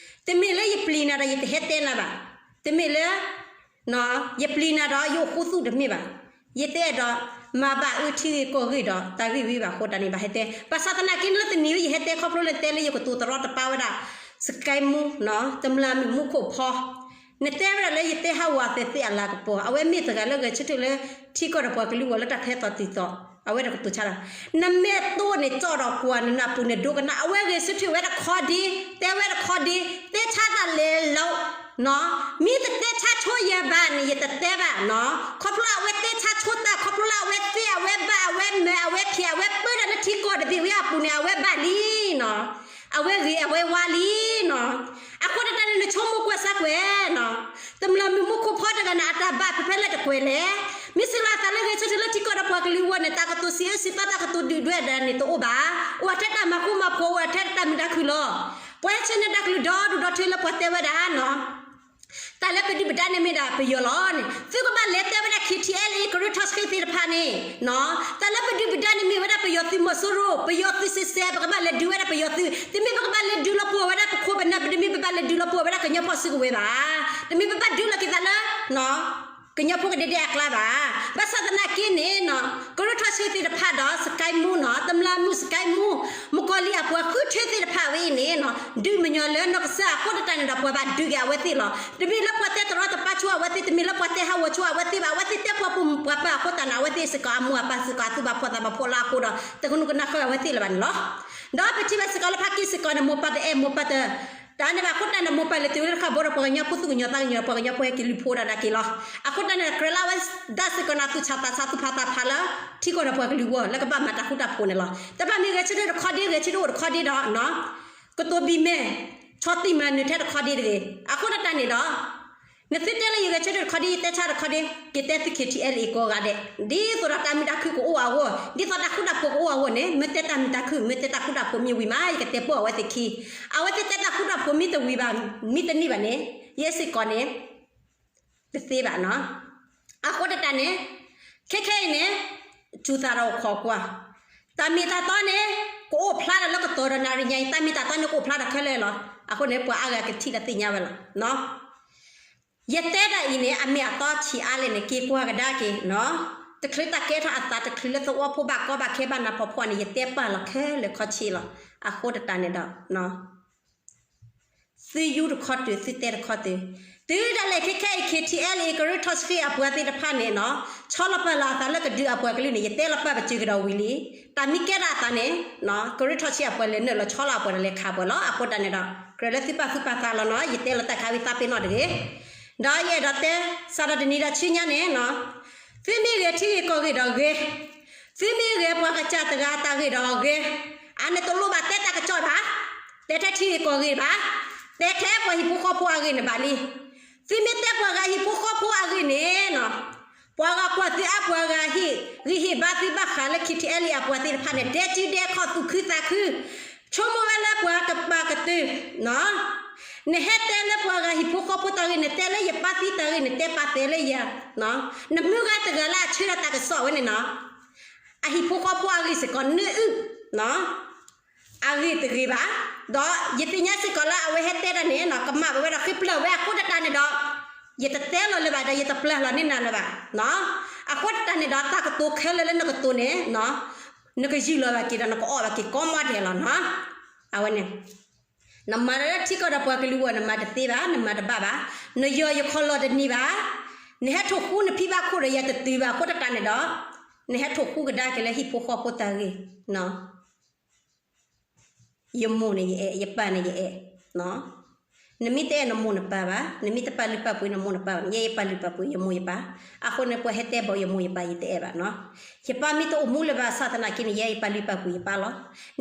တမ့ၢ်လၢယပျံၤနၤဒီးယတဟဲတဲနၤဘၣ်. တမ့ၢ်လၢ ယပျံၤနၤဒီး ယအိၣ်ဃူသူၣ်တမ့ၢ်ဘၣ်. ယတအဲၣ်ဒိး မၤဘၣ်အၢထံဂ့ၢ်ကီၢ်ဂ့ၢ်ဒီး တၢ်ဂ့ၢ်ဝံဘၣ်အဃိတၢ်န့ၣ် ဘၣ်ဟဲတဲ. ဘၣ်ဆၣ်သနာ်က့ လၢတနံၤဝဲ ယဟဲတဲခီဖျိလၢတဲလၢယကတိၤတရီတပါဝဲဒၣ် စကဲမူ တမျၢ်မုၣ်မူခိၣ်ဖီ နတဲဝဲဒၣ်လၢယတဲဟးဂီၤအသဲးသ့ၣ်အလၤကပီၤ, အဝဲမ့ၢ်တဂၤလၢဂဲၤဆၢထၢၣ်လၢ ထံကီၢ်ဒီးပှၤကလုာ်ဂီၢ်လၢတၢ်ထဲသိးတုၤသိး, အဝဲဒၣ်ကတိၤဆါဒီး နမဲာ်တိၢ်န့ၣ် ကၠီၣ်ဒီးကွၢ်နနၢ်ပူၤန့ၣ် ဒိကနၣ် အဝဲဂဲၤဆၢထၢၣ်ဝဲတခီဒ့, တဲဝဲတခီဒ့, တဲဆါတၢ်လဲၤလီၤ မ့ၢ်တတဲဆါဆိယၤဘၣ်န့ၣ် ယတတဲဘၣ်နီၤ. ခီဖျိလၢအဝဲတဲဆါဆိတၢ် ခီဖျိလၢအဝဲသ့ၣ် အဝဲဘၣ် အဝဲမၢ အဝဲဖံး အဝဲပၢတၢ်လၢထံကီၢ်တဘ့ၣ်ဝံၤအပူၤန့ၣ် အဝဲဘၣ်လံနီၤ. အဝဲဂ့ၤအဝဲဝါလံနီၤ. အဃိတၢ်န့ၣ် နဆိကမိၣ်ကွၢ်စၢ်ကွံာ်နီၤ. တမျၢ်မုၣ်မူခိၣ်ဖီတဂၤန့ၣ် အတၢ်ဘၣ်ဖဲဖဲလဲၣ်တကွဲးလဲၣ်. မ့ၢ်စံးလီၤအသးလၢဂဲၤဆၢထၢၣ်လၢထံကီၢ်ဒီးပှၤကလုာ်အဂီၢ်န့ၣ် တၢ်ကတိၤစံးအၢစံးသီ တၢ်ကတိၤဒုၣ်ဒွဲၣ်ဒၣ်န့ၣ်တအိၣ်ဘၣ်. အိၣ်ထဲတၢ်မၤဃူမၤဖိး အိၣ်ထဲတၢ်မုာ်တၢ်ခုၣ်လီၤ. ပှၤဟဲဆှၢန့ၢ်တၢ်ကလုၢ်ဒီဒူၣ်ဒီထၢလၢပှၤတဲဝဲဒၣ်နီၤ တၢ်လၢပဒုၣ်ပဒါန့ၣ်မ့ၢ်ဒၣ်ပယီၤလီၤန့ၣ် သုကဘၣ်လဲၤတဲဝဲဒၣ် ခ့ထံအဲလ်အ့ ကရၢထီၣ်ဆှံသ့ၣ်တဖၣ်န့ၣ်နီၤ. တၢ်လၢပဒုၣ်ပဒါန့ၣ်မ့ၢ်ဝဲဒၣ်ပယီၤသုးမီၤစိရိၤ ပယီၤသုးစဲးစဲး ပကဘၣ်လဲၤဒုးဝဲဒၣ်ပယီၤသုး, တမ့ၢ်ပကဘၣ်လဲၤဒုးလီၤပှီၢ်ဝဲဒၣ်ပခိၣ်ပနၢ် တမ့ၢ်ပဘၣ်လဲၤဒုးလီၤပှီၢ်ဝဲဒၣ်ကညီဖီၣ်စုကဝဲၤဘၣ်. တမ့ၢ်ပဘၣ်ဒုးလီၤက့ၤသးလၢ ကညီဖိကဒဲဒဲအကျါဘၣ်. ဘၣ်ဆၣ်သနာ်က့န့ၣ်နီၤ ကရၢထီၣ်ဆှံသ့ၣ်တဖၣ်ဒီး စကဲမူနီၤ တမျၢ်မုၣ်စကဲမူ မကီၤလံၢ်အပှၤဃုထၢသ့ၣ်တဖၣ်ဝဲအံၤန့ၣ်နီၤ ဒုးမညီလၢနီၢ်ကစၢ်အဃိတၢ်န့ၣ်ဒီး ပှၤဘၣ်ဒုးက့ၤအဝဲသ့ၣ်လီၤ. တမ့ၢ်လၢပှၤတဲတရီတပါဆိအဝဲသ့ၣ် တမ့ၢ်လၢပှၤတဲဟးဂီၤဆိအဝဲသ့ၣ်ဘၣ်. အဝဲသ့ၣ်တဲပှၤပိာ်မုၣ်ပှၤပၢ်အဃိတၢ်န့ၣ် အဝဲသ့ၣ်စ့ၢ်ကီးအမိၢ်အပၢ်စ့ၢ်ကီးအသူၣ်ဘၣ်ဖှီၣ်သးဘၣ်ဖှီၣ်လၢအဃိဒီး တကနူးကနၣ်ဃုာ်အဝဲသ့ၣ်လၢၤဘၣ်န့ၣ်လီၤ. ဒီးပထံၣ်ဘၣ်စ့ၢ်ကီးလၢဖးက့ၢ်စ့ၢ်ကီးန့ၣ် မိၢ်ပၢ်တအဲၣ်မိၢ်ပၢ်တ တၢ်န့ၣ်ဘၣ်အဃိတၢ်န့ၣ် မိၢ်ပၢ်လဲၤတုၤဝဲလၢတခီဘိဒီး ပှၤကညီဖိသူၣ်ကညီၤသးကညီၤ ပှၤကညီဖိဟဲက့ၤလုၢ်ဖိဒၣ်နာ်က့ၤလီၤ. အဃိတၢ်န့ၣ် ကြၢးလၢအဝဲဒၣ်စ့ၢ်ကီးန့ၣ် သူၣ်ဆးသးဆးသူၣ်ဖးသးဖးလၢ ထံကီၢ်ဒီးပှၤကလုာ်အဂီၢ် လၢကဘၣ်မၤတၢ်ဃူတၢ်ဖိးန့ၣ်လီၤ. တဘၣ်မ့ၢ်ဂဲၤဆၢထၢၣ်တခီဒ့ ဂဲၤဆၢထၢၣ်အိၣ်တခီဒ့ဒီး ကတိၤဘံၣ်မဲာ် ဆီၣ်တံၢ်မၤနၢၤထဲတခီဒ့တဂ့ၤ. အဃိတၢ်န့ၣ်ဒီး နသုတဲလၢယဂဲၤဆၢထၢၣ်တခီဒ့ ယတဲဆါတခီဒ့ က့ၤတဲသု ခ့ထံအဲလ်အ့ ကိးဂၤဒဲး ဒ်သိးဒီးတၢ်မုာ်တၢ်ခုၣ်ကအိၣ်အဂီၢ် ဒ်သိးတၢ်ဃူတၢ်ဖိးကအိၣ်အဂီၢ်န့ၣ် မ့ၢ်တဲတၢ်မုာ်တၢ်ခုၣ် မ့ၢ်တဲတၢ်ဃူတၢ်ဖိးမ့ၢ်ဝံၤမး ယကတဲပှၢ်အဝဲသ့ၣ်ခံ. အဝဲသ့ၣ်တဲတၢ်ဃူတၢ်ဖိးမ့ၢ်တဝံၤဘၣ် မ့ၢ်တန့ၢ်ဘၣ်န့ၣ် ယဲစ့ၢ်ကီးန့ၣ် တသ့ဘၣ်နီၤ. အဃိတၢ်န့ၣ် ခဲခဲအံၤန့ၣ် စူၤသးဒီးအိၣ်ခိးကွၢ် တၢ်မ့ၢ်တၢ်တီန့ၣ် ကအိၣ်ဖျါဒီးလၢကတီၢ်ဒီးနၤရံညါအံၤ တၢ်မ့ၢ်တၢ်တီန့ၣ် ကအိၣ်ဖျါဒီးခဲလၢာ်လီၤ. အဃိန့ၣ် ပှၤအါဂၤကထံၣ်ဒီးသ့ၣ်ညါဝဲလီၤ. ယတဲဒၣ်အံၤန့ၣ် အမ့ၢ်အတီဆံးအါလဲၣ်န့ၣ် က့ၤကွၢ်ကဒါက့ၤနီၤ. တချုးတၢ်ကဲထီၣ်အသး တချုးလၢသဝီဖိဘၣ်ကီဘၣ်ခဲဘၣ်နးဖှီၣ်ဖှီၣ်န့ၣ် ယတဲပာ်လီၤခဲလၢာ်ခီဆ့လီၤ. အဃိတၢ်န့ၣ်ဒီး သုယူတခီတုၤ သုတဲတခီတုၤ, တုၤဒၣ်လဲာ်ခဲခဲအံၤ ခ့ထံအဲလ်အ့ ကရၢထီၣ်ဆှံအပှၤသ့ၣ်တဖၣ်န့ၣ်နီၤ ဆီလီၤပာ်လီၤအသးလၢကဒုးအပှၤကလုာ်န့ၣ် ယတဲလီၤပာ်ပစၢၤကဒီးဝံၤလံ. တၢ်မ့ၢ်ကဲထီၣ်အသးန့ၣ် ကရၢထီၣ်ဆှံအပှၤလဲၤနုာ်လီၤဆီလီၤအပှၤဒီးလဲၤခးပှၤလီၤ. အဃိတၢ်န့ၣ်ဒီး ကြၢးလၢသုပာ်သူၣ်ပာ်သးလီၤနီၤ ယတဲလီၤတၢ်ခါဝံသးပ့ၤနီၣ်တဂ့ၤ. ဒီးယအဲၣ်ဒိးတဲ စးထီၣ်တနံၤဒီးဆူညါန့ၣ်နီၤ သုမ့ၢ်ဂဲၤထံဂ့ၢ်ကီၢ်ဂ့ၢ်ဒီးဂ့ၤ, သုမ့ၢ်ဂဲၤပှၤကစၢ်တဂၤအတၢ်ဂ့ၢ်ဒီးဂ့ၤ, အန့ၣ်တလိၣ်ဘၣ်တဲတၢ်ကစီၣ်ဘၣ်, တဲထဲထံဂ့ၢ်ကီၢ်ဂ့ၢ်ဘၣ်, တဲထဲပှၤဟံၣ်ဖိဃီဖိအဂ့ၢ်န့ၣ်ဘၣ်လံ. သုမ့ၢ်တဲပှၤဂၤဟံၣ်ဖိဃီဖိအဂ့ၢ်န့ၣ်နီၤ ပှၤဂၤကွၢ်သုအါ ပှၤဂၤဟ့ၣ်ဂံၢ်ဟ့ၣ်ဘါသုဘၣ်ဃးလၢ ခ့ထံအဲလ်အ့ အပှၤသ့ၣ်တဖၣ်န့ၣ် ဒဲစုဒဲခီၣ် သူၣ်ခုသးခု, ဆိကမိၣ်ဝဲလၢပှၤကပာ်ကတုာ် နဟဲတဲလၢပှၤဂၤဟံၣ်ဖိဃီဖိတၢ်ဂ့ၢ်န့ၣ် တဲလၢယပၢ်သံတၢ်ဂ့ၢ်န့ၣ် တဲပာ်တဲလၢယၤ, နမုၢ်ဂၤတဂၤလၢအဆၢထၢၣ်တၢ်ကစီၣ်ဝဲန့ၣ်နီၤ အဟံၣ်ဖိဃီဖိအဂ့ၢ်စ့ၢ်ကီး နအုၣ် အဂ့ၢ်တဂ့ၤဘၣ်. ဒီးယသ့ၣ်ညါစ့ၢ်ကီးလၢအဝဲဟဲတဲတၢ်န့ၣ်နီၤ ကမၣ်ဝဲဝဲဒီးဃ့ပျၢ်ဝဲအဃိတၢ်န့ၣ်ဒီး ယတတဲလီၤလၢၤဘၣ်ဒီး ယတပျၢ်လီၤန့ၢ်နၤလၢၤဘၣ်. အဃိတၢ်န့ၣ်ဒီး တၢ်ကတိၤခဲလၢာ်လၢနကတိၤန့ၣ်နီၤ နကယူၢ်လီၤဘၣ်က့ၤဒီး နကအီၣ်ဘၣ်က့ၤကိးမံၤဒဲးလီၤနီၤ. အဝဲန့ၣ် နမၤလၢထံကီၢ်ဒီးပှၤကလုာ်အဂီၢ် နမၤတသ့ဘၣ်, နမၤတဘၣ်ဘၣ်, နယီၢ်ယခီၣ်လီၤတန့ၢ်ဘၣ်, နဟဲထိၣ်ဃူနဖံဘၣ်ခိၣ်ဒီးယၤတတုၤဘၣ်အဃိသတးန့ၣ်ဒီး နဟဲထိၣ်ဃူကဒါက့ၤလၢဟံၣ်ဖိဃီဖိတၢ်ဂ့ၢ် ယမိၢ်န့ၣ်ယအဲၣ်, ယပၢ်န့ၣ်ယအဲၣ်. နမ့ၢ်တအဲၣ်နမိၢ်နပၢ်ဘၣ်, နမ့ၢ်တပာ်လုၢ်ပာ်ပှ့ၤနမိၢ်နပၢ်ဘၣ်န့ၣ် ယဲယပာ်လုၢ်ပာ်ပှ့ၤယမိၢ်ယပၢ်. အဃိန့ၣ် ပှၤဟဲတဲဘၣ်ယမိၢ်ယပၢ် ယတအဲၣ်ဘၣ်နီၤ. ယပၢ်မ့ၢ်တအိၣ်မူလၢၤဘၣ် ဆၣ်သနာ်က့န့ၣ် ယဲယပာ်လုၢ်ပာ်ပှ့ၤယပၢ်လီၤ.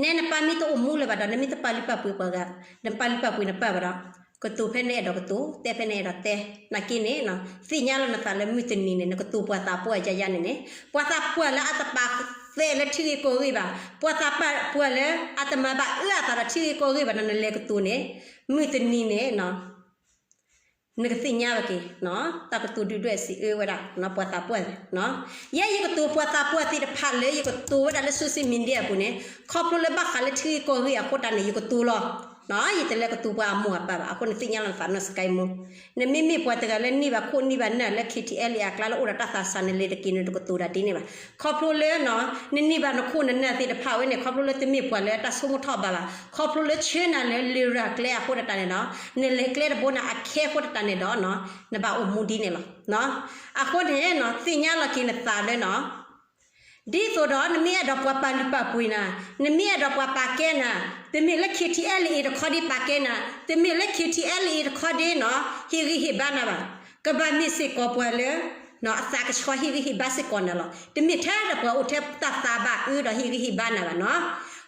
နဲနပၢ်မ့ၢ်တအိၣ်မူလၢၤဘၣ်ဒီး နမ့ၢ်တပာ်လုၢ်ပာ်ပှ့ၤပှၤဂၤ, နပာ်လုၢ်ပာ်ပှ့ၤနပၢ်ဘၣ်ဒီး ကတိၤဖဲနအဲၣ်ဒိးကတိၤ, တဲဖဲနအဲၣ်ဒိးတဲ, နာ်က့န့ၣ် သ့ၣ်ညါလီၤနသးလၢမုၢ်တနံၤန့ၣ် နကတိၤပှၤသးပှၢ်ယါယါန့ၣ်န့ၣ်, ပှၤသးပှၢ်လၢအတပာ်သဲးလၢထံဂ့ၢ်ကီၢ်ဂ့ၢ်ဘၣ်, ပှၤသးပှၢ်လၢအတမၤဘၣ်အၢအသးဒီးထံဂ့ၢ်ကီၢ်ဂ့ၢ်ဘၣ်ဒီး နလဲၤကတိၤန့ၣ်, မုၢ်တနံၤန့ၣ် နကသ့ၣ်ညါဘၣ်က့ၤ တၢ်ကတိၤဒုၣ်ဒွဲၣ်စံးအၢဝဲဒၣ် ပှၤသးပှၢ်န့ၣ်. ယဲယကတိၤပှၤသးပှၢ်သ့ၣ်တဖၣ်လၢ ယကတိၤဝဲဒၣ်လၢ social media အပူၤန့ၣ် ခီဖျိလၢဘၣ်ဃးလၢထံဂ့ၢ်ကီၢ်ဂ့ၢ်အဃိတၢ်န့ၣ် ယကတိၤလီၤ. ယတလဲၤကတိၤပှၤအမိၢ်အပၢ်ဘၣ်. အဃိန့ၣ်သ့ၣ်ညါလီၤနသးနီၢ်စကဲမူ, နမ့မ့ၢ်ပှၤတဂၤလၢန့ၢ်ဘၣ်ခိၣ်န့ၢ်ဘၣ်နၢ်လၢ KTLA အကျါလၢအိၣ်ဒီးတၢ်သးစၢ် နလဲၤတက့ၤန့ၣ် နတကတိၤတၢ်ဒ်န့ၣ်ဘၣ်. ခီဖျိလၢ နန့ၢ်ဘၣ်နခိၣ်နနၢ်သ့ၣ်တဖၣ်ဝဲန့ၣ် ခီဖျိလၢတမ့ၢ်ပှၤလၢတၢ်ဆိကမိၣ်ထီၣ်ဘးဘၣ်, ခီဖျိလၢဆှၢနၤလၢလရာ်ကျဲအဃိတၢ်န့ၣ်ဒီး နလဲၤကျဲတဘိန့ၣ်အခဲအဃိတၢ်န့ၣ်ဒီး နဘၣ်အိၣ်မူဒ်န့ၣ်လီၤ. အဃိန့ၣ် သ့ၣ်ညါလီၤက့ၤနသးလၢ ဒ်သိးဒီးနမ့ၢ်အဲၣ်ဒိးပှၤပာ်လုၢ်ပာ်ပှ့ၤနၤ, နမ့ၢ်အဲၣ်ဒိးပှၤပာ်ကဲနၤ, တမ့ၢ်လၢ KTLA တခီဒ့ပာ်ကဲနၤ, တမ့ၢ်လၢ KTLA တခီဒ့နီၤ ဟ့ၣ်ဂံၢ်ဟ့ၣ်ဘါနၤဘၣ်. ကဘၣ်မ့ၢ်စ့ၢ်ကီးပှၤလၢ အသးကဆှီဟ့ၣ်ဂံၢ်ဟ့ၣ်ဘါစ့ၢ်ကီးနၤလီၤ. တမ့ၢ်ထဲဒီးပှၤအိၣ်ထဲတၢ်သးဘၣ်အၢဒီးဟ့ၣ်ဂံၢ်ဟ့ၣ်ဘါနၤဘၣ်နီၤ.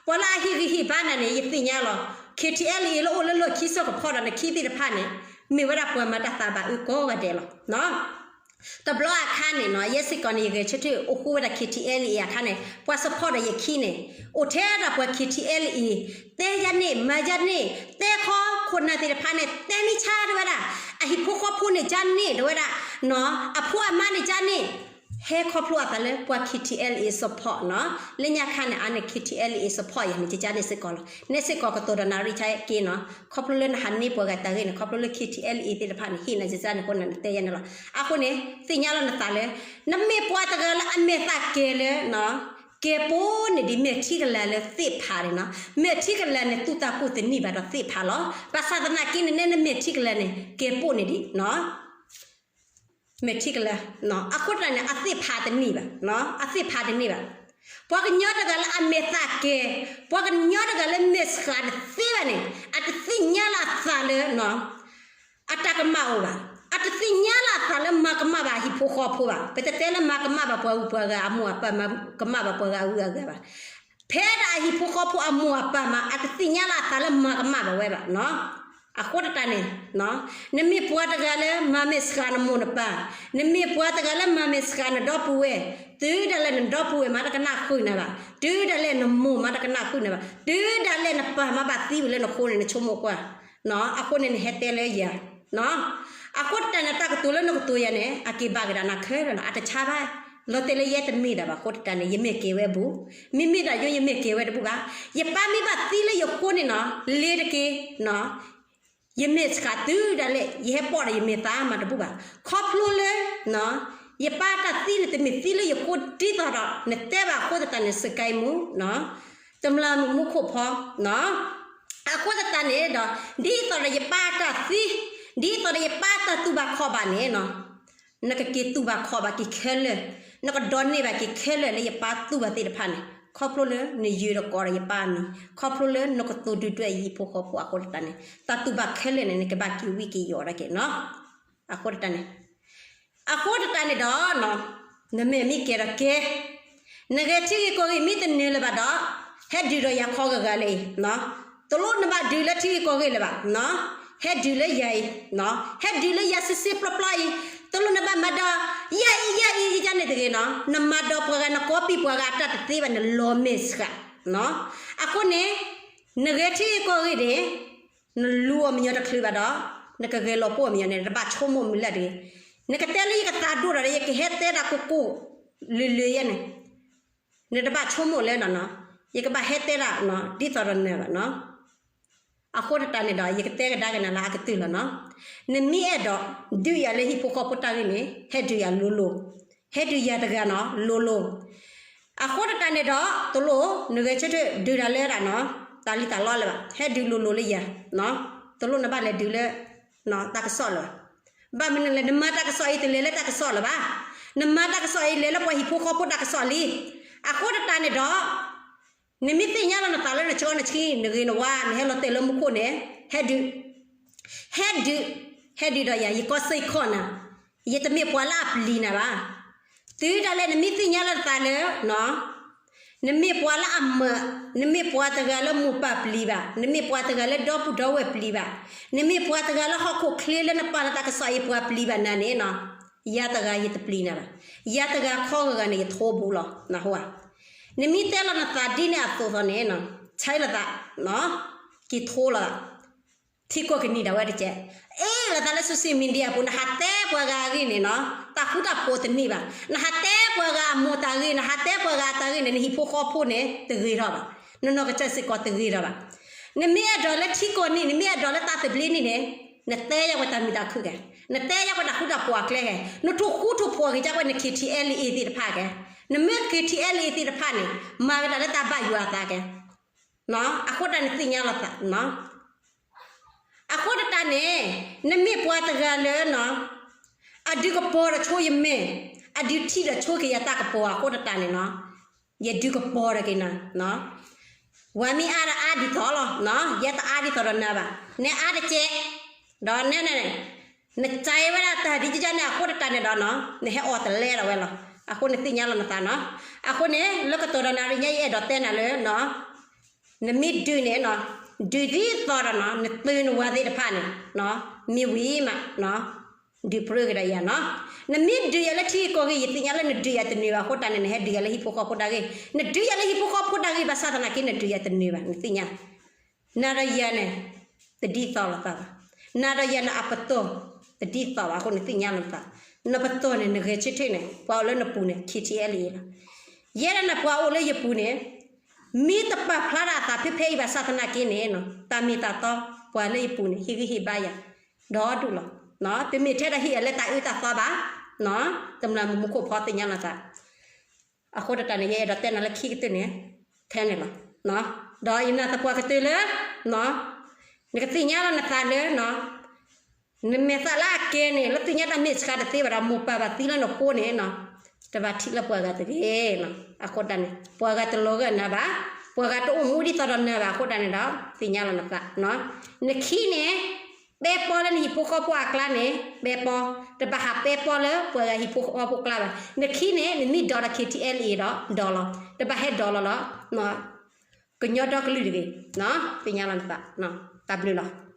ပှၤလၢအဟ့ၣ်ဂံၢ်ဟ့ၣ်ဘါနၤန့ၣ် ယသ့ၣ်ညါလီၤ. KTLA လၢအိၣ်လၢလီၢ်ခံစ့ၢ်ကီးဖီဒီးနခံသ့ၣ်တဖၣ်န့ၣ် မ့ၢ်ဝဲဒၣ်ပှၤမၤတၢ်သးဘၣ်အၢကိးဂၤဒဲးလီၤ. တဘျီအခါန့ၣ်နီၤ ယဲစ့ၢ်ကီးန့ၣ် ယဂဲၤဆၢထၢၣ်အိၣ်ဃူဝဲဒၣ် KTLA အခါန့ၣ် ပှၤ support ဒီးယခံန့ၣ် အိၣ်ထဲဒၣ်ပှၤ KTLA တဲယၤန့ၣ် မၤယၤန့ၣ် တဲခီခိၣ်နၢ်သ့ၣ်တဖၣ်န့ၣ် တဲမံဆါတဝဲဒၣ် အဟံၣ်ဖိဃီဖိန့ၣ် ယၤန့ၣ်တဝဲဒၣ် အဖိအမါန့ၣ် ယၤန့ၣ် ဟဲခီဖျိအသးလၢပှၤ KTLA support နီၤ. လၢညါခါန့ၣ် အါန့ၣ် KTLA support ယၤန့ၣ် ယယၤန့ၣ်စ့ၢ်ကီးလီၤ. နဲစ့ၢ်ကီးကတိၤဒီးနၤရံၣ်ဆါက့နီၤ. ခီဖျိလၢနဟးန့ၢ်ပှၤဂၤတၢ်ဂ့ၢ်န့ၣ် ခီဖျိလၢ KTLA သ့ၣ်တဖၣ်န့ၣ် ဟ့ၣ်နၤယၤန့ၣ်အဃိန့ၣ် နတဲယၤန့ၣ်လီၤ. အဃိန့ၣ် သ့ၣ်ညါလီၤနသးလၢ နမ့ၢ်ပှၤတဂၤလၢအမဲာ်သၣ်ကဲၤလၢ ကဲၤပိန့ၢ်ဒံးမဲာ်ထံကလၤလၢသ့ၣ်ဖးန့ၣ်နီၤ. မဲာ်ထံကလၤန့ၣ် သူၣ်တၢ်ကူၣ်တန့ၢ်ဘၣ်ဒီးသ့ၣ်ဖးလီၤ. ဘၣ်ဆၣ်သနာ်က့န့ၣ် နဲနမဲာ်ထံကလၤန့ၣ် ကဲၤပိန့ၢ်ဒံး မဲာ်ထံကလၤ အဃိတၢ်န့ၣ် အသ့ၣ်ဖးတန့ၢ်ဘၣ်, အသ့ၣ်ဖးတန့ၢ်ဘၣ်. ပှၤကညီတဂၤလၢအမဲာ်သၣ်ကဲၤ, ပှၤကညီတဂၤလၢမဲာ်ဆှးတသ့ဘၣ်န့ၣ် အတသ့ၣ်ညါလၢအသးလၢ အတၢ်ကမၣ်အိၣ်ဘၣ်. အတသ့ၣ်ညါလၢအသးလၢမၤကမၣ်ဘၣ်အဟံၣ်ဖိဃီဖိဘၣ်. ပတတဲလၢမၤကမၣ်ဘၣ်ပှၤဂုၤပှၤဂၤအမိၢ်အပၢ်, မၤကမၣ်ဘၣ်ပှၤဂၤအဂုၤအဂၤဘၣ်. ဖဲဒၣ်အဟံၣ်ဖိဃီဖိအမိၢ်အပၢ်မး အတသ့ၣ်ညါလၢအသးလၢမၤကမၣ်ဘၣ်ဝဲဘၣ်. အဃိတၢ်န့ၣ် နမ့ၢ်ပှၤတဂၤလၢမၤမဲာ်ဆှးနမိၢ်နပၢ်, နမ့ၢ်ပှၤတဂၤလၢမၤမဲာ်ဆှးနဒီပုၢ်ဝဲၢ်, တုၤဒၣ်လဲာ်နဒီပုၢ်ဝဲၢ်မးတကနၣ်ဃုာ်နၤဘၣ်, တုၤဒၣ်လဲာ်နမိၢ်မးတကနၣ်ဃုာ်နၤဘၣ်, တုၤဒၣ်လဲာ်နပၢ်မးဘၣ်သံဝံၤလၢနဃိန့ၣ် နဆိကမိၣ်ကွၢ်. အဃိန့ၣ်နဟဲတဲလၢယၤ အဃိတၢ်န့ၣ် တၢ်ကတိၤလၢနကတိၤယၤန့ၣ် အက့ၤဘၣ်က့ၤဒၣ်နၤခဲလၢာ်လီၤ. အတဆါဘၣ်, လီၤတဲာ်လၢယဲတမ့ၢ်ဒၣ်ဘၣ်အဃိတၢ်န့ၣ် ယမ့ၢ်က့ၤဝဲအဘူး, မ့မ့ၢ်ဒၣ်ယိယမ့ၢ်က့ၤဝဲတဘူးဘၣ်. ယပၢ်မ့ၢ်ဘၣ်သံလၢယဃိန့ၣ်နီၤ လ့ၤတက့ၢ် ယမဲာ်ဆှးတုၤဒၣ်လဲာ် ယဟဲပိာ်ဒီးယမဲာ်သးမးတဘူးဘၣ်. ခီဖျိလၢ ယပၢ်တၢ်သံန့ၣ် တမ့ၢ်သံလၢယဃိဒ်သိးဒီး နတဲဘၣ်အဃိသတးန့ၣ် စကဲမူ တမျၢ်မူခိၣ်ဖီ အဃိသတးန့ၣ်ဒီး ဒ်သိးဒီးယပၢ်တၢ်သံ, ဒ်သိးဒီးယပၢ်တၢ်တူၢ်ဘၣ်ခီၣ်ဘၣ်န့ၣ် နကက့ၤတူၢ်ဘၣ်ခီၣ်ဘၣ်က့ၤခဲလၢာ်, နကဒိးန့ၢ်ဘၣ်က့ၤခဲလၢာ်လၢယပၢ်တူၢ်ဘၣ်သ့ၣ်တဖၣ်န့ၣ် ခီဖျိလၢနယၢၤတကိးဒီးယပၢ်အမံၤ, ခီဖျိလၢနကတိၤဒုၣ်ဒွဲၣ်ယဟံၣ်ဖိဃီဖိအဃိတၢ်န့ၣ် တၢ်တူၢ်ဘၣ်ခဲလၢာ်န့ၣ် နကဘၣ်က့ၤဝံက့ၤယိးဒၣ်က့ၤနီၤ. အဃိတၢ်န့ၣ် အဃိတၢ်န့ၣ်ဒီး နမ့ၢ်မ့ၢ်ကဲဒီးကဲ နဂဲၤထံဂ့ၢ်ကီၢ်ဂ့ၢ်မ့ၢ်တနၢၤလၢၤဘၣ်ဒီး ဟဲဒုးဒီးယၤခီဂၤဂၤလၢအံၤ, တလိၣ်နဘၣ်ဒုးလၢထံဂ့ၢ်ကီၢ်ဂ့ၢ်လၢၤဘၣ်, ဟဲဒုးလၢယၤအံၤ, ဟဲဒုးလၢယၤစ့စ့ပျီပျီအံၤ, တလိၣ်နဘၣ်မၤဒီး ယၤအံၤ ယၤအံၤ ယၤန့ၣ်တဂ့ၤနီၤ, နမၤဒီးပှၤဂၤ နကိးပံာ်ပှၤဂၤအတၢ်တသ့ဘၣ်န့ၣ် လီၤမဲာ်ဆှး, အဃိန့ၣ် နဂဲၤထံဂ့ၢ်ကီၢ်ဂ့ၢ်န့ၣ် နလူၤအီၤမညီတချုးဘၣ်ဒီး နကဂဲၤလီၤပိာ်အီၤမညီန့ၣ် နတဘၣ်ဆိကမိၣ်မုာ်လၢ်တဂ့ၤ, နကတဲလၢယကသးဒိၣ်ဒီး ယကဟဲတဲဒၣ်ကိၢ်ကိၢ်လၢၤလၢၤယဲန့ၣ်, နတဘၣ်ဆိကမိၣ်လၢၤနီၤ, ယကဘၣ်ဟဲတဲဒၣ် ဒ်သိးဒီးနၢၤဘၣ်နီၤ. အဃိတၢ်န့ၣ်ဒီး ယကတဲကဒါက့ၤနၤလၢအကတၢၢ်လီၤနီၤ, နမ့ၢ်အဲၣ်ဒိးဒုးယၤလၢဟံၣ်ဖိဃီဖိတၢ်ဂ့ၢ်န့ၣ် ဟဲဒုးယၤလိၤလိၤ, ဟဲဒုးယၤတဂၤနီၤ လိၤလိၤ အဃိတတၢ်န့ၣ်ဒီး တလိၣ်နဂဲၤဆၢထၢၣ်ဒုးတၢ်လၢဒၣ်နီၤ တၢ်လံၣ်တၢ်လီလၢၤဘၣ်, ဟဲဒုးလိၤလိၤလၢယၤ, တလိၣ်နဘၣ်လဲၤဒုးလၢ တၢ်ကစီၣ်လၢၤဘၣ်. ဘၣ်မနုၤလဲၣ် နမၤတၢ်ကစီၣ်အံၤတလဲၤလၢတၢ်ကစီၣ်လၢၤဘၣ်, နမၤတၢ်ကစီၣ်အံၤလဲၤလၢပှၤဟံၣ်ဖိဃီဖိတၢ်ကစီၣ်လံ. အဃိတတၢ်န့ၣ်ဒီး နမ့ၢ်သ့ၣ်ညါလီၤနသးလၢနဆှီနဆှံ နဂ့ၤနဝါ နဟဲလီၤတဲာ်လၢမူခိၣ်န့ၣ် ဟဲဒုး ဟဲဒုး, ဟဲဒုးဒီးယၤ ယကီၢ်စ့ၢ်ကီးနၤ, ယတမ့ၢ်ပှၤလၢအပျံၤနၤဘၣ်. တုၤဒၣ်လဲာ်နမ့ၢ်သ့ၣ်ညါလီၤနသးလၢ နမ့ၢ်ပှၤလၢအမၢ, နမ့ၢ်ပှၤတဂၤလၢမိၢ်ပၢ်ပျံၤဘၣ်, နမ့ၢ်ပှၤတဂၤလၢဒီပုၢ်ဒီဝဲၢ်ပျံၤဘၣ်, နမ့ၢ်ပှၤတဂၤလၢဟီၣ်ခိၣ်ချ့လၢနပာ်လီၤတၢ်ကစီၣ်အံၤပှၤပျံၤဘၣ်နၤန့ၣ်နီၤ, ယၤတဂၤယတပျံၤနၤဘၣ်. ယၤတဂၤခီဂၤဂၤန့ၣ် ယထိဘူးလီၤ နဟူဧါ. နမ့ၢ်တဲလီၤနသးဒ်န့ၣ်အသိးသိးန့ၣ်နီၤ ဆဲးလီၤသး က့ၤထိလီၤသး ထံကီၢ်ကနံၣ်ဒၣ်ဝဲတကဲး, အ့ၣ်လိာ်သးလၢ social media အပူၤ နဟးတဲပှၤဂၤအဂ့ၢ်န့ၣ်နီၤ တၢ်ဃူတၢ်ဖိးတန့ၢ်ဘၣ်. နဟးတဲပှၤဂၤအမိၢ်တၢ်ဂ့ၢ် နဟးတဲပှၤဂၤအတၢ်ဂ့ၢ်န့ၣ် နဟံၣ်ဖိဃီဖိန့ၣ် တဂ့ၤထီၣ်ဘၣ်, နနီၢ်ကစၢ်စ့ၢ်ကီးတဂ့ၤထီၣ်ဘၣ်. နမ့ၢ်အဲၣ်ဒိးလၢထံကီၢ်နံၣ် နမ့ၢ်အဲၣ်ဒိးလၢတၢ်သဘျ့နံၣ်န့ၣ် နတဲယၤပှၤတၢ်မုာ်တၢ်ခုၣ်ကဲ, နတဲယၤပှၤတၢ်ဃူတၢ်ဖိးအကျဲကဲ, နထိၣ်ဃူထိၣ်ဖိးက့ၤကဲပှၤန K T L A သ့ၣ်တဖၣ်ကဲ, နမ့ၢ် K T L A သ့ၣ်တဖၣ်န့ၣ် မၤက့ၤတၢ်လၢတၢ်ဘၣ်ယွၤအသးကဲ အဃိတၢ်န့ၣ်သ့ၣ်ညါလီၤသး, အဃိတတၢ်န့ၣ် နမ့ၢ်ပှၤတဂၤလၢ အဒုးကပီၤဒီးဆိယမဲာ်, အဒုးထံၣ်ဒီးဆိကယၤတၢ်ကပီၤအဃိတတၢ်န့ၣ်နီၤ, ယဒုးကပီၤဒီးက့ၤနၤ, ဝၤမ့ၢ်အါဒီးအါဒ်သိးလီၤ, ယဲတအါဒ်သိးဒီးနၤဘၣ်, နအါတကဲး, ဒီးနဲန့ၣ် နကဲဝဲဒၣ်တၢ်ဒ်ကန့ၣ်အဃိတတၢ်န့ၣ်ဒီးနီၤ နဟဲအီၣ်တလဲဒီးဝဲလီၤ. အဃိန့ၣ်သ့ၣ်ညါလီၤနသးနီၤ. အဃိန့ၣ် လၢကတီၢ်ဒီးနၤရံၣ်ညါ ယအဲၣ်ဒိးတဲနၤလၢ နမ့ၢ်ဒုးန့ၣ် ဒုးဒ်သိးဒီးနီၤ နသုနဝၤသ့ၣ်တဖၣ်န့ၣ် မ့ၢ်ဝံၤမး ဒုးပြၢက့ၤဒီးယၤနီၤ. နမ့ၢ်ဒုးယၤလၢထံဂ့ၢ်ကီၢ်ဂ့ၢ် ယသ့ၣ်ညါလၢနဒုးယၤတနုာ်ဘၣ်အဃိတၢ်န့ၣ် နဟဲဒုးယၤလၢဟံၣ်ဖိဃီဖိတၢ်ဂ့ၢ်, နဒုးယၤလၢဟံၣ်ဖိဃီဖိတၢ်ဂ့ၢ်ဘၣ်ဆၣ်သနာ်က့ နဒုးယၤတနုာ်ဘၣ် နသ့ၣ်ညါ နၤဒီးယၤန့ၣ် တဒ်သိးလိာ်သးဘၣ်. နၤဒီးယၤန့ၣ်အပတီၢ် တဒ်သိးဘၣ် အဃိန့ၣ်သ့ၣ်ညါလီၤနသး. နပတီၢ်န့ၣ် နဂဲၤဆၢထၢၣ်န့ၣ် ပှၤအိၣ်လၢနပူၤန့ၣ် K T L A လီၤ. ယဲဒၣ်န့ၣ်ပှၤအိၣ်လၢယပူၤန့ၣ် မ့ၢ်တပာ်ဖျါဒၣ်အသးဖဲဖဲအံၤဘၣ်ဆၣ်သနာ်က့န့ၣ် တၢ်မ့ၢ်တၢ်တီ ပှၤလၢယပူၤန့ၣ် ဟ့ၣ်ဂံၢ်ဟ့ၣ်ဘါယၤ ဒီဒူၣ်လီၤ. တမ့ၢ်ထဲဒၣ်ဟ့ၣ်ယၤလၢတၢ်အၢတၢ်သီဘၣ် တမျၢ်မုၢ်မူခိၣ်ဖီသ့ၣ်ညါလီၤသး. အဃိတၢ်န့ၣ် ယအဲၣ်ဒိးတဲနၤလၢခံကတၢၢ်န့ၣ် ထဲန့ၣ်လီၤ. ဒီးယနာ်သပှၢ်ကတၢၢ်လၢ နကသ့ၣ်ညါလီၤနသးလၢ နမဲာ်သၣ်လၢအကဲန့ၣ် လၢသ့ၣ်ညါတၢ်မဲာ်ဆှးတသ့ဘၣ်ဒီး မိၢ်ပၢ်ဘၣ်သံလၢနဃိန့ၣ် တဘၣ်ထံၣ်လၢပှၤဂၤတဂ့ၤ. အဃိတၢ်န့ၣ် ပှၤဂၤတလီၤဂာ်နၤဘၣ်, ပှၤဂၤတအိၣ်မူဒ်သိးဒီးနၤဘၣ် အဃိတၢ်န့ၣ်ဒီး သ့ၣ်ညါလီၤနသး. နခံန့ၣ် ပဲပီလၢနဟံၣ်ဖိဃီဖိအကျါန့ၣ် ပဲပီ, တဘၣ်ဟးပဲပီလၢပှၤဂၤဟံၣ်ဖိဃီဖိကျါဘၣ်. နခံန့ၣ် နမ့ၢ်ဒိးဒီး K T L A ဒီး ဒိးလီၤ, တဘၣ်ဟဲဒိးလီၤလီၤ ကညီဒီကလုာ်တဂ့ၤ. သ့ၣ်ညါလီၤနသး, တၢ်ဘျုးလီၤ.